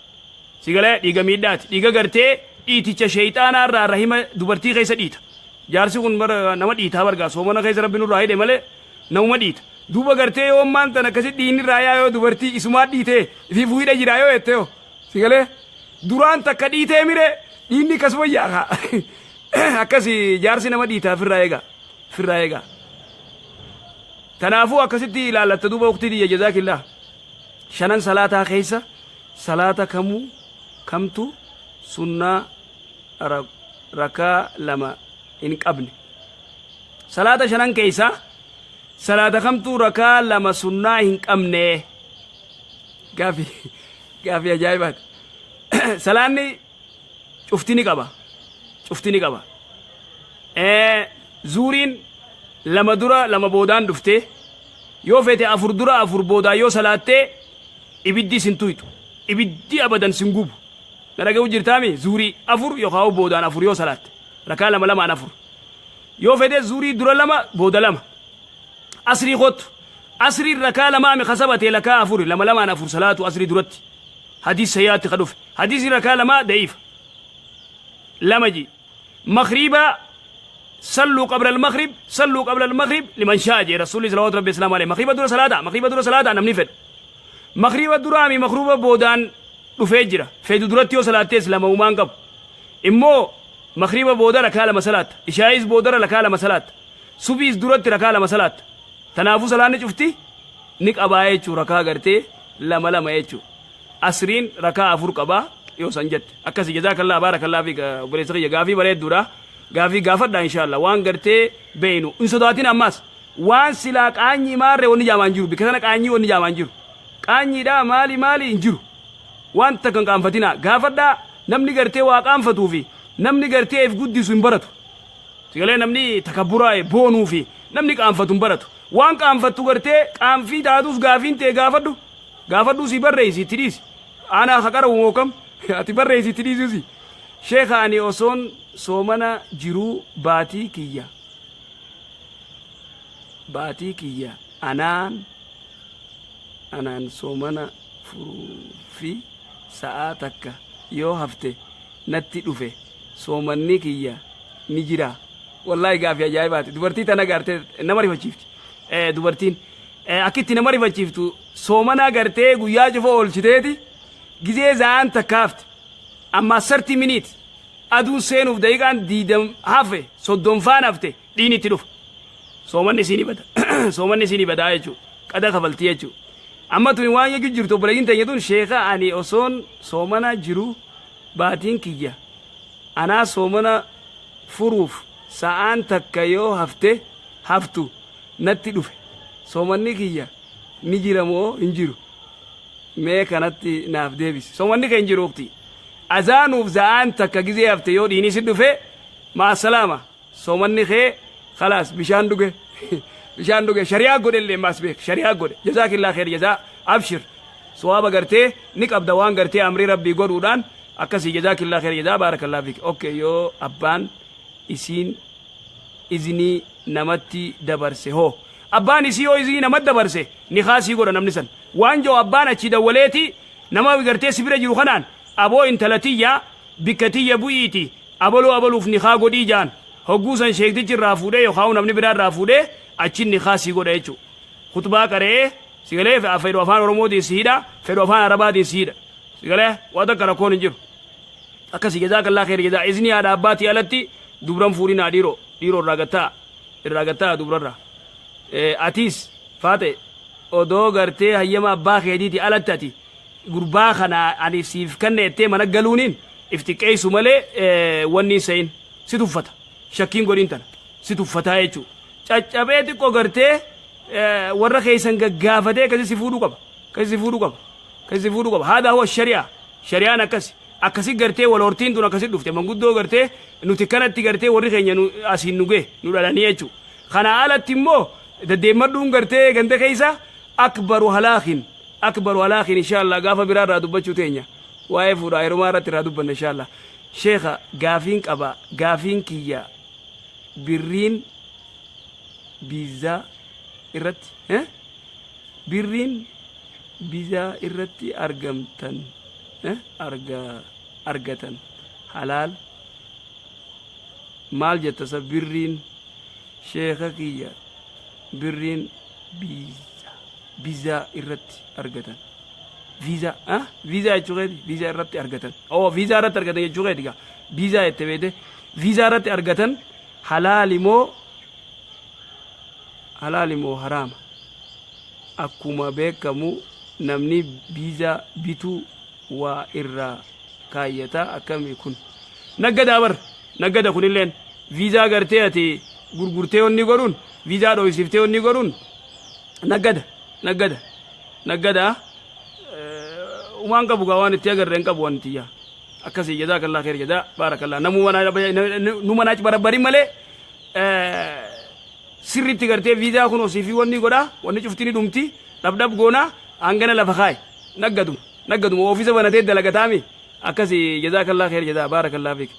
sigalee dhiiga miidhaati dhiiga gartee dhiiticha sheeyxaanaa irraa rahima dubartii keessa dhiita jaarsi kun nama dhiitaa bargaa soomana keessa rabbi nurraa hidhe malee namuma dhiita duuba gartee yoo ammaan tan akkasi dhiigni irraa yaa yoo dubartii isumaa dhiitee ifii fuudhee jira yoo jettee yoo sigalee duraan takka dhiitee mire dhiigni akkasuma yaa'a akkasi jaarsi nama dhiitaa firraa eegaa firraa eegaa kanaafuu akkasitti ilaallatta duuba waqtii tiyya jazaakillaa shanan salaataa keessa salaata kamuu kamtu sunnaa rakaa 2 hin qabne salaata shanan keessa salaata kamtu rakaa 2 sunnaa hin qabne gaafii gaafii ajaa'ibaati salaanni cufti ni qaba cufti ni qaba zuuriin 2 dura 2 boodaan dhufte yoo fete 4 dura 4 boodaan yoo salaattee ibiddi sin tuyxu ibiddi abadan sin gubu na dhaga'u jirtaami zuurii 4 yookaan boodaan 4 yoo salaatte rakaa 2 2 4 yoo fete zuurii dura 2 booda 2 asrii kottu asrii rakaa 2 mi kasabatee lakaa 4 2 2 4 salaatu asrii duratti hadiis sayyaatti ka dhufe hadiisni rakaa 2 da'iifa 2 ji maghriba salluu qabla al-maghrib salluu qabla al-maghrib liman shaa'a jee rasuulli salawaatu rabbi islaamu alayhi maghriba dura salaata maghriba dura salaata namni fedhu maghriba duraa mi maghruba boodaan dhufee jira fedhu duratti yoo salaattees 2 uumaan qabu immoo maghriba booda rakaa 2 salaatta ishaayis booda rakaa 2 salaatta subiis duratti rakaa 2 salaatta tanaafuu salaanni cufti ni qabaa jechuu rakaa gartee 2 2 jechuu asriin rakaa 4 qabaa yoo san jette akkasi jazaakallaa baarakallaa fi obboleessa kiyya gaafii bareedduudha gaafii gaafadhaa inshaallah waan gartee beeynu hin sodaatin ammaas waan silaa qaanyii maarree wanni jaamaan jiru bikka sana qaanyii wanni jaamaan jiru qaanyiidhaa maali maali hin jiru waan takka hin qaanfatinaa gaafadhaa namni gartee waa qaanfatuu fi namni gartee if guddisu hin baratu sigalee namni takabburaa boonuu fi namni qaanfatu hin baratu waan qaanfattu gartee qaanfii taatus gaafiin ta'e gaafadhu gaafadhuu si barreessi itti dhiisi aanaa ka qarabu moo kam ati barreessi itti dhiisuusi sheeka ani osoon soomana jiruu baatii kiyya anaan anaan soomana furuufi sa'aa takka yoo hafte natti dhufe soomanni kiyya ni jira wallaahi gaafii ajaa'ibaati dubartii tana gartee nama rifachiifti dubartiin akkitti nama rifachiiftu soomana gartee guyyaa cufa oolchiteeti gizee za'aan takka hafte amma 30 minute aduun seenuuf daqiiqaan 20 hafe 30 faan hafte dhiini itti dhufa soomanni isiin bada soomanni isiin badaa jechuudha qada kafaltii jechuudha amma tuni waan jechuu jirtu obboleeyyiin teenya tun sheeka ani osoon soomana jiru baatiin kiyya anaa soomana furuuf sa'aan takka yoo hafte haftu natti dhufe soomanni kiyya ni jira moo hin jiru mee kanatti naaf deebisi soomanni kee hin jiru ukti azaanuuf sa'aan takka gizee hafte yoo dhiini si dhufe maasalaama soomanni kee khalaas bishaan dhuge Bishaan dhuge shari'aa godhe illee maas beek shari'aa godhe. Jazaakillaa kheer jazaa abshir. Sawaaba gartee ni qabda waan gartee amrii rabbii godhuudhaan akkasii jazaakillaa kheer jazaa baarakallaa fiik. Okay yoo abbaan isiin iznii namatti dabarse hoo? Abbaan isii yoo iznii namatti dabarse nikaa sii godha namni san. Waan joo abbaan achii dawwaleeti nama gartee si bira jiru kanaan aboo intala tiyya bikka tiyya bu'iiti abaluu abaluuf nikaa godhii jaan. Hogguu san sheektichi irraa fuudhee yookaan namni biraa irraa fuudhee achiin nikaa sii godha jechuudha. Khutbaa qara'ee si galee fedhu afaan Oromootiin si hidha fedhu afaan Arabaatiin si hidha. Si galee waan takka rakkoon hin jiru. Akkasi jazaakallaa kheyr jazaa iznii haadha abbaatii alatti dubran fuudhinaa dhiiroo dhiiroo irraa gattaa irraa gattaa dubrarraa atiis faate odoo gartee hayyama abbaa keetiiti alatti ati gurbaa kana ani siif kanne ettee mana galuuniin if xiqqeessu malee wanni hin se'in si tuffata shakkiin godhin tana si tuffataa jechuu caccabee xiqqoo gartee warra keessan gaggaafatee akkasi si fuudhuu qaba akkasi si fuudhuu qaba akkasi si fuudhuu qaba haadaa huwa shari'aa shari'aan akkasi Akkasi gartee wal hortiin tun akkasi dhufte manguddoo gartee nuti kanatti gartee warri keenya nu asiin nu gahe nu dhalanii jechuu. Kanaa alatti immoo deddeemmadhuun gartee ganda keessa akbaru halaakin akbaru halaakin inshallah gaafa biraa irraa dubbachuu teenya waa'ee fuudhaa heerumaa irratti irraa dubbanna inshallah. Sheekha gaafiin qaba gaafiin kiyya birriin biizzaa irratti eh? Birriin bizaa irratti argamtan arga argatan halaal maal jetta sa birriin sheeka kiyya birriin biiza bizaa irratti argatan viizaa ah viizaa jechuu keeti viizaa irratti argatan oo viizaa irratti argatan jechuu keeti gaa viizaa jette beete viizaa irratti argatan halaali moo Halaali moo haraama? Akkuma beekamu namni biizaa bitu waa irraa kaayyata akkami kun? Naggadaa bar naggada kunilleen viizaa gartee ati gurgurtee wanni godhuun viizaa dhooysiftee wanni godhuun naggada naggada naggada umaan qabu gaa waan itti agarre hin qabu wanti tiyya akkasii jazaakallaa kheer jazaa baarakallaa namuma numa naa barabbarin malee sirriitti gartee viizaa kun osii fi wanni godha wanni cufti ni dhumti dhabdhab goona hangana lafa kaaye naggaduma naggaduma oofisa banatee dalagataami akkasi jazaakallaa kheer jazaa baarakallaa fiik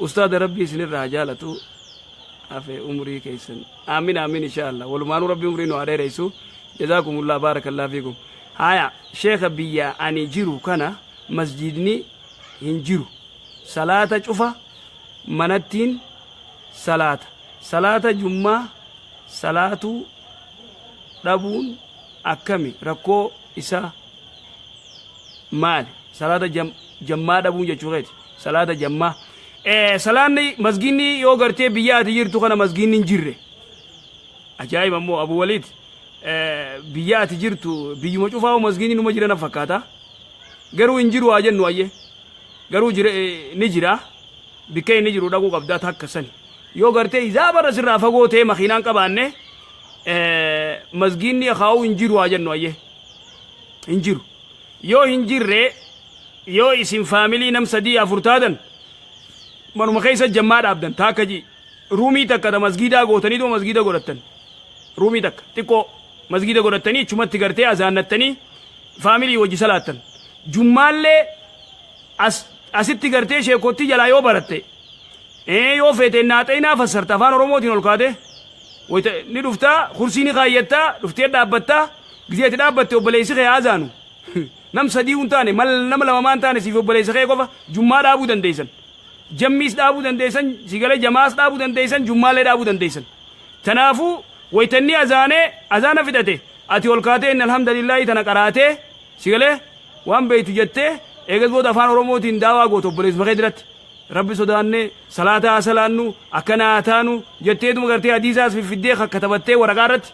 ustaada rabbii isinirraa haa jaalatu hafe umrii keessan aamin aamin insha allah walumaanuu rabbii umrii nu haa dheereysu jazaakumullah baarakallaa fiikum haya sheekha biyya ani jiru kana masjidni hin jiru salaata cufa manattiin salaata. Salaata jummaa salaatuu dhabuun akkami? Rakkoo isaa maali? Salaata jammaa dhabuun jechuu keeti. Salaata jammaa. Salaanni masgiinni yoo gartee biyya ati jirtu kana masgiinni hin jirre. Ajaa'iba immoo Abu Waliid biyya ati jirtu biyyuma cufaa masgiinni numa jira na fakkaata. Garuu hin jiru haa jennu ayyee. Garuu jira ni jira. Bikka inni jiru dhaquu qabda takka sani. Yoo gartee izaa barra sirraa fagoo ta'e makiinaan qabaanne masgiinni akaa'uu hin jiru haa jennu ayyee. Hin jiru. Yoo hin jirre yoo isin faamilii nam sadii afur taatan manuma keessa jammaa dhaabdan taakka ji ruumii takka ta masgiidaa gootanii tuma masgiida godhattan. Ruumii takka xiqqoo masgiida godhattanii achumatti gartee azaannattanii faamilii wajji salaattan. Jummaallee as asitti gartee sheekottii jalaa yoo baratte ee yoo feete naaxeynaa fassarta afaan oromootiin ol kaate wayta ni dhuftaa kursii ni kaayyattaa dhuftee dhaabbattaa gizee ati dhaabbatte obboleessi kee haazaanu nam sadii hin taane mal nama lama maan taane siif obboleessa kee qofa jummaa dhaabuu dandeessan jammiis dhaabuu dandeessan sigalee jamaas dhaabuu dandeessan jummaallee dhaabuu dandeessan tanaafuu waytanni azaanee azaana fixate ati ol kaatee inni alhamdulillaahi tana qaraatee Si galee? Waan beeytu jettee eegas booda afaan Oromootiin daawaa goota obboleessuma kee biratti. Rabbi sodaannee salaata haa salaannu akkana haa taanu jetteetuma gartee hadiisaas fiffiddee kakkatabattee waraqaa irratti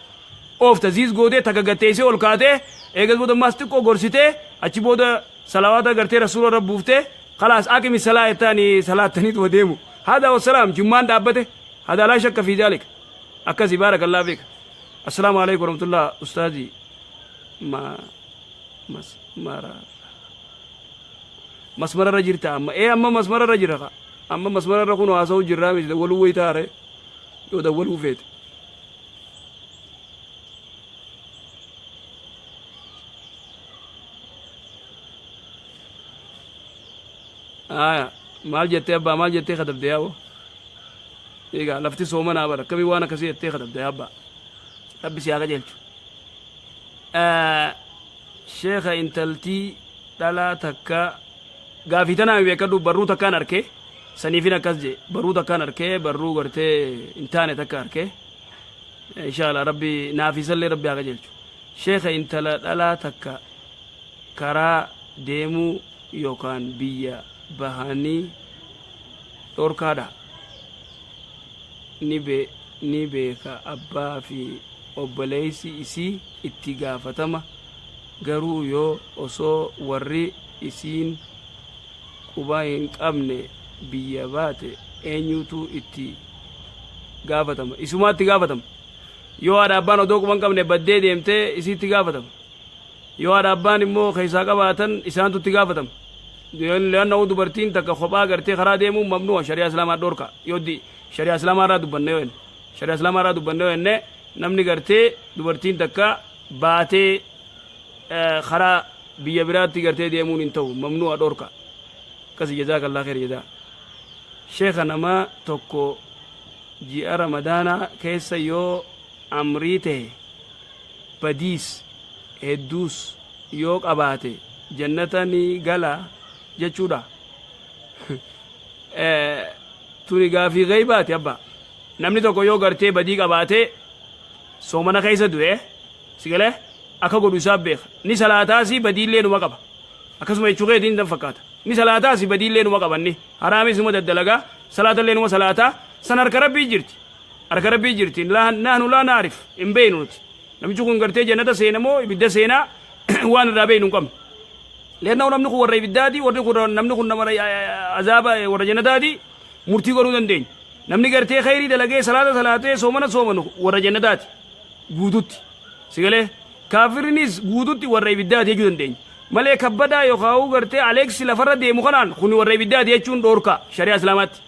oofta ziis gootee takka gatteessee ol kaatee eegas booda ammaas xiqqoo gorsitee achi booda salawaata gartee rasuula irra buuftee kalaas aqimi salaa jettaani salaattaniituma deemu. Haadaa wassalaam jummaan dhaabbate hadaa laa shakka fi zaalika akkasi baarakallaa fiika. Assalaamu alaikum warahmatullah ustaazii. Ma masmara masmararra jirta amma ee amma masmararra jira ka amma masmararra kun haasa'u jirraa miti dawwaluu wayitaare yoo dawwaluu feete. Aya maal jettee abbaa, maal jettee katabde yaa'u? Egaa lafti soomanaa bara akkamii waan akkasii jettee katabde abbaa? Rabbi si haa qajeelchu. Sheekha, intaltii dhalaa takka gaafii tanaa beekadhu. Barruu takkaan arkee saniifin akkas jee. Barruu takkaan arkee, barruu gartee hin taane takka arkee. Inshallah Rabbi naafisallee Rabbi haa qajeelchu. Sheekha, intala dhalaa takka karaa deemuu yookaan biyya bahanii dhorkaadha. Ni beeka, abbaa fi obboleessi isii itti gaafatama. Garuu yoo osoo warri isiin quba hin qabne biyya baate, eenyutu itti gaafatama? Isumaatti gaafatama. Yoo haadha abbaan odoo quba hin qabne baddee deemtee, isiitti gaafatama. Yoo haadha abbaan immoo keessaa qabaatan, isaantu itti gaafatama. Leannahu dubartiin takka kophaa gartee karaa deemuun mamnu'a, shari'aa islaamaa dhorka. Yoo shari'aa islaamaa irraa dubbanne, yoo shari'aa islaamaa irraa dubbanne, yoo jenne, namni gartee dubartiin takka baatee karaa biyya biraatti gartee deemuun hin ta'u, mamnu'a, dhorka akkasi. Jazaakallah khair jazaa. Sheekha, nama tokko ji'a Ramadaanaa keessa yoo amrii ta'e, badiis hedduus yoo qabaate, jannata ni gala jechuudha? Tuni gaafii gaybaati abba. Namni tokko yoo gartee badii qabaate, soomana keessa du'e, si galee, akka godhu isaa beeka. Ni salaataasi, badiillee numa qaba. Akkasuma jechuu keetiin dan fakkaata. Ni salaataasi, badiillee numa qabanni, haraamis numa daddalagaa, salaatallee numa salaataa. San harka Rabbii jirti, harka Rabbii jirti. Nahnu laa naarif, hin beeynu nuti. Namichi kun gartee jannata seena moo ibidda seenaa, waan irraa beeynu hin qabnu. Leenna'u namni kun warra ibiddaati, warri kun, namni kun nama azaaba, warra jannataati, murtii godhuu dandeenya. Namni gartee khayrii dalagee, salaata salaatee, soomana soomanu warra jannataati guututti, si galee? Kaafirrinis guututti warra ibiddaati jechuu dandeenya malee, kabbadaa yookaan gartee Aleeksi lafarra deemu kanaan kuni warra ibiddaati jechuun dhoorka shari'aa islaamaatti.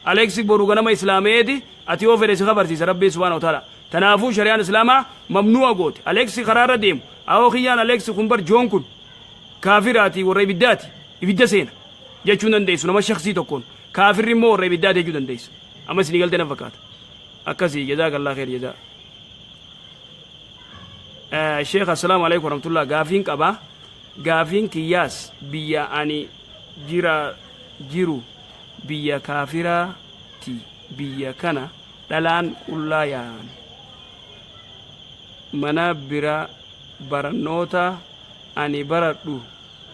Aleeksi boru ganama islaameeti, ati yoo fedhe si kafarsiisa Rabbiin subhaana wa ta'ala. Tanaafuu shari'aan islaamaa mamnu'a goote. Aleeksi karaarra deemu, awoo kiyyaan Aleeksi kun bar, joon kun kaafiraati, warra ibiddaati, ibidda seena jechuu dandeessu nama shaksii tokkoon. Kaafirri immoo warra ibiddaati jechuu dandeessa. Amma isinii galtee na fakkaata. Akkasii. Jazaakallah khair jazaa. Sheekh, assalaamu alaikum warahmatullah. Gaafiin qaba. Gaafiin kiyyaas biyya ani jira jiru biyya kaafiraati. Biyya kana dhalaan qullaa yaa'an. Mana bira barannoota ani baradhu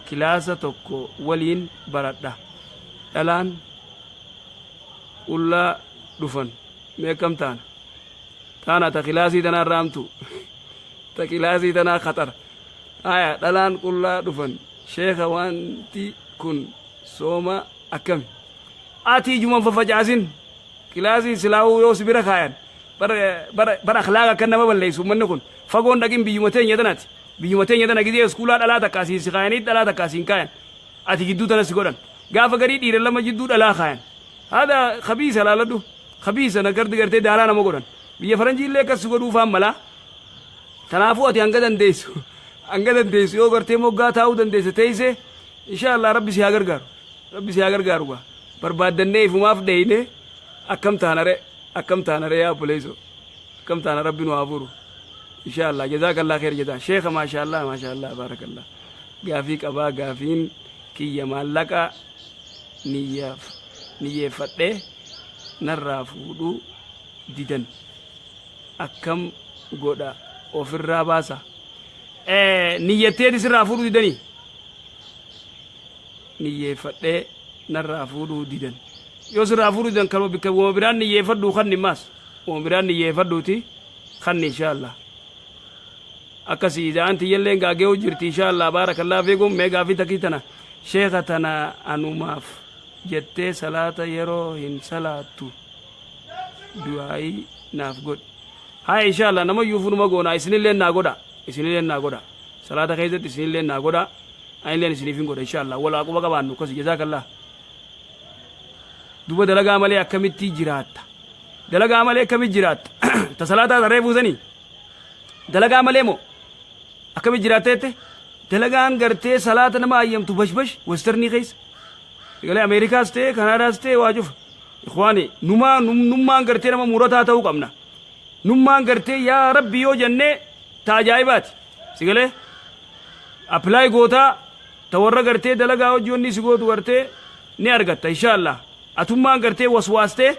kilaasa tokko waliin baradha. Dhalaan qullaa dhufan. Mee akkam taana? Taana ta kilaasii tanaa irraa hamtu, ta kilaasii tanaa khaxara. Haya, dhalaan qullaa dhufan. Sheeka, wanti kun sooma akkami? Ati ijuman faffacaasin. Kilaasii silaa'uu yoo si bira kaayan, bara akhlaaqa akka nama balleessu ummanni kun. Fagoon dhaqin, biyyuma teenya tanaati. Biyyuma teenya tana gizee iskuulaa dhalaa takka asiin si kaayanii, dhalaa takka asiin kaayan, ati gidduu tana si godhan. Gaafa garii dhiira lama jidduu dhalaa kaayan. Haadha khabiisa laaladhu, khabiisa na gardi gartee daaraa nama godhan. Biyya faranjii illee akkas si godhuu faan malaa. Kanaafuu ati hanga dandeessu yoo gartee moggaa taa'uu dandeesse teeyse. Insha Allah Rabbi si haa gargaaru, Rabbi si haa gargaaru. Gaa barbaaddannee ifumaaf dheeyne. Akkam taanare, akkam taanare yaa obboleesso, akkam taana? Rabbi nu haa furu insha Allah. Jazaakallah khair jazaa. Sheekha, maasha Allah, maasha Allah, baarakallah. Gaafii qabaa. Gaafiin kiyya maallaqa niyyaaf niyyeeffadhee narraa fuudhuu didan, akkam godha, ofirraa baasa? Niyyatteeti sirraa fuudhuu didanii? Niyyeeffadhee narraa fuudhuu didan. Yoo sirraa fuudhuu didan, kanuma bikka wama biraan niyyeeffadhuu kanni maas wama biraan niyyeeffadhuuti kanni insha Allah. Akkasii ida'aan tiyyalleen gaagee jirti insha Allah. Baarakallah fiikum. Mee gaafii takkii tana, sheeka, tana anumaaf jettee salaata yeroo hin salaattu, du'aayii naaf godhi. Haya, insha Allah nama iyyuu funuma goona. Isinillee naa godha, isinillee naa godha. Salaata keessatti isinillee naa godha, anilleen isiniif hin godha insha Allah. Walaa quba qabaannu. Akkasi. Jazaakallah. Duba dalagaa malee akkamitti jiraatta? Dalagaa malee akkamitti jiraatta? Ta salaataa tarree fuusanii dalagaa malee moo akkamitti jiraatta jette? Dalagaan gartee salaata nama ayyamtu bashbash westernii keessa. Sigalee Ameerikaas ta'e Kanaadaas ta'e waa cufa. Ikhwaani numaa nummaan gartee nama murataa ta'uu qabna. Nummaan gartee yaa Rabbi yoo jennee ta ajaa'ibaati. Sigalee apply gootaa ta warra gartee dalagaa hojii wanni si gootu gartee ni argatta inshaallah. Atummaan gartee waswaastee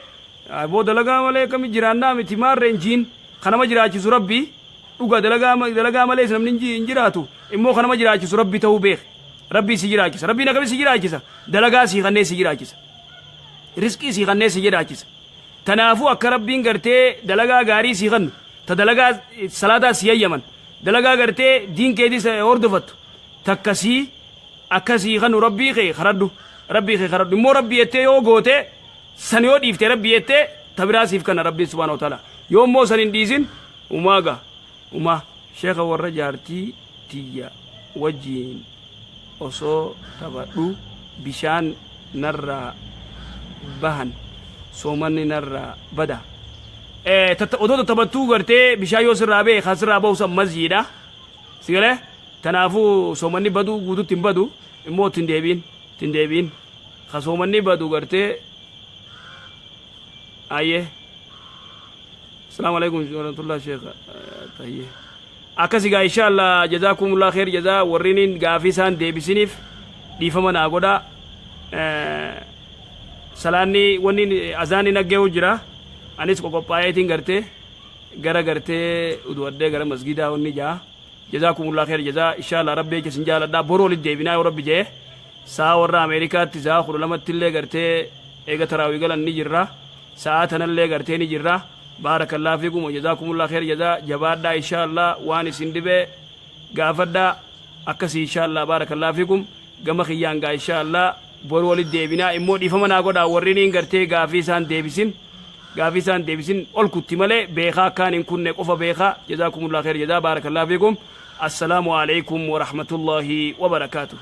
boo dalagaa malee akkami jiraannaa miti maarreen jiin kanama jiraachisu Rabbi dhuga dalagaa malee namni hin jiraatu immoo kanama jiraachisu Rabbi ta'uu beek. Rabbi si jiraachisa. Rabbiin akkami si jiraachisa? Dalagaa si kannee si jiraachisa. Rizqii si kannee si jiraachisa. Tanaafuu akka Rabbiin gartee dalagaa gaarii si kannu ta dalagaa salaataa si hayyaman dalagaa gartee diin keetii hordofattu takkasii akkasii kanu Rabbii kee karadhu. Rabbii kee karadhu immoo Rabbii jettee yoo goote san yoo dhiifte Rabbii jettee ta biraa siif kanna Rabbiin subhaanahu wa ta'ala. Yoo immoo san hin dhiisin umaa gaa umaa sheeka warra jaartii tiyya wajjiin osoo taphadhu bishaan narraa bahan soomanni narraa bada. Odoo taphattuu gartee bishaan yoo sirraa ba'e kan sirraa bahu san mazyiidha. Sigalee tanaafuu soomanni baduu guututti hin badu immoo ittiin deebiin ittiin deebiin ka soomanni badu gartee ayyee. Asalaamu alaikum warahmatullahi sheekh tayyee. Akkasi gaa inshallah jazaakumullah kheer jazaa warriniin gaafii isaan deebisiniif dhiifama naa godhaa. Salaanni wanni azaanni naggeewu jira. Anis qoqophaa'eetiin gartee gara gartee udu'adhee gara masgidaa wanni jaa. Jazaakumullah kheer jazaa inshallah Rabbi jecha isin jaaladhaa boru walitti deebinaa yoo Rabbi jee. Sa'a warra Ameerikaatti sa'a 12tti illee gartee eega taraawii galan ni jirra. Sa'a tanallee gartee ni jirra. Baarakallahu fiikum wa jazaakumullah kheer jazaa jabaadhaa inshallah waan isin dhibee gaafadhaa akkasii inshallah baarakallahu fiikum gama kiyyaan gaa inshallah boru walitti deebinaa immoo dhiifama naa godhaa warriniin gartee gaafii isaan deebisin gaafii isaan deebisin ol kutti malee beekaa akkaan hin kunne qofa beekaa jazaakumullah kheer jazaa baarakallahu fiikum assalaamu alaikum wa rahmatullahi wa barakaatuh.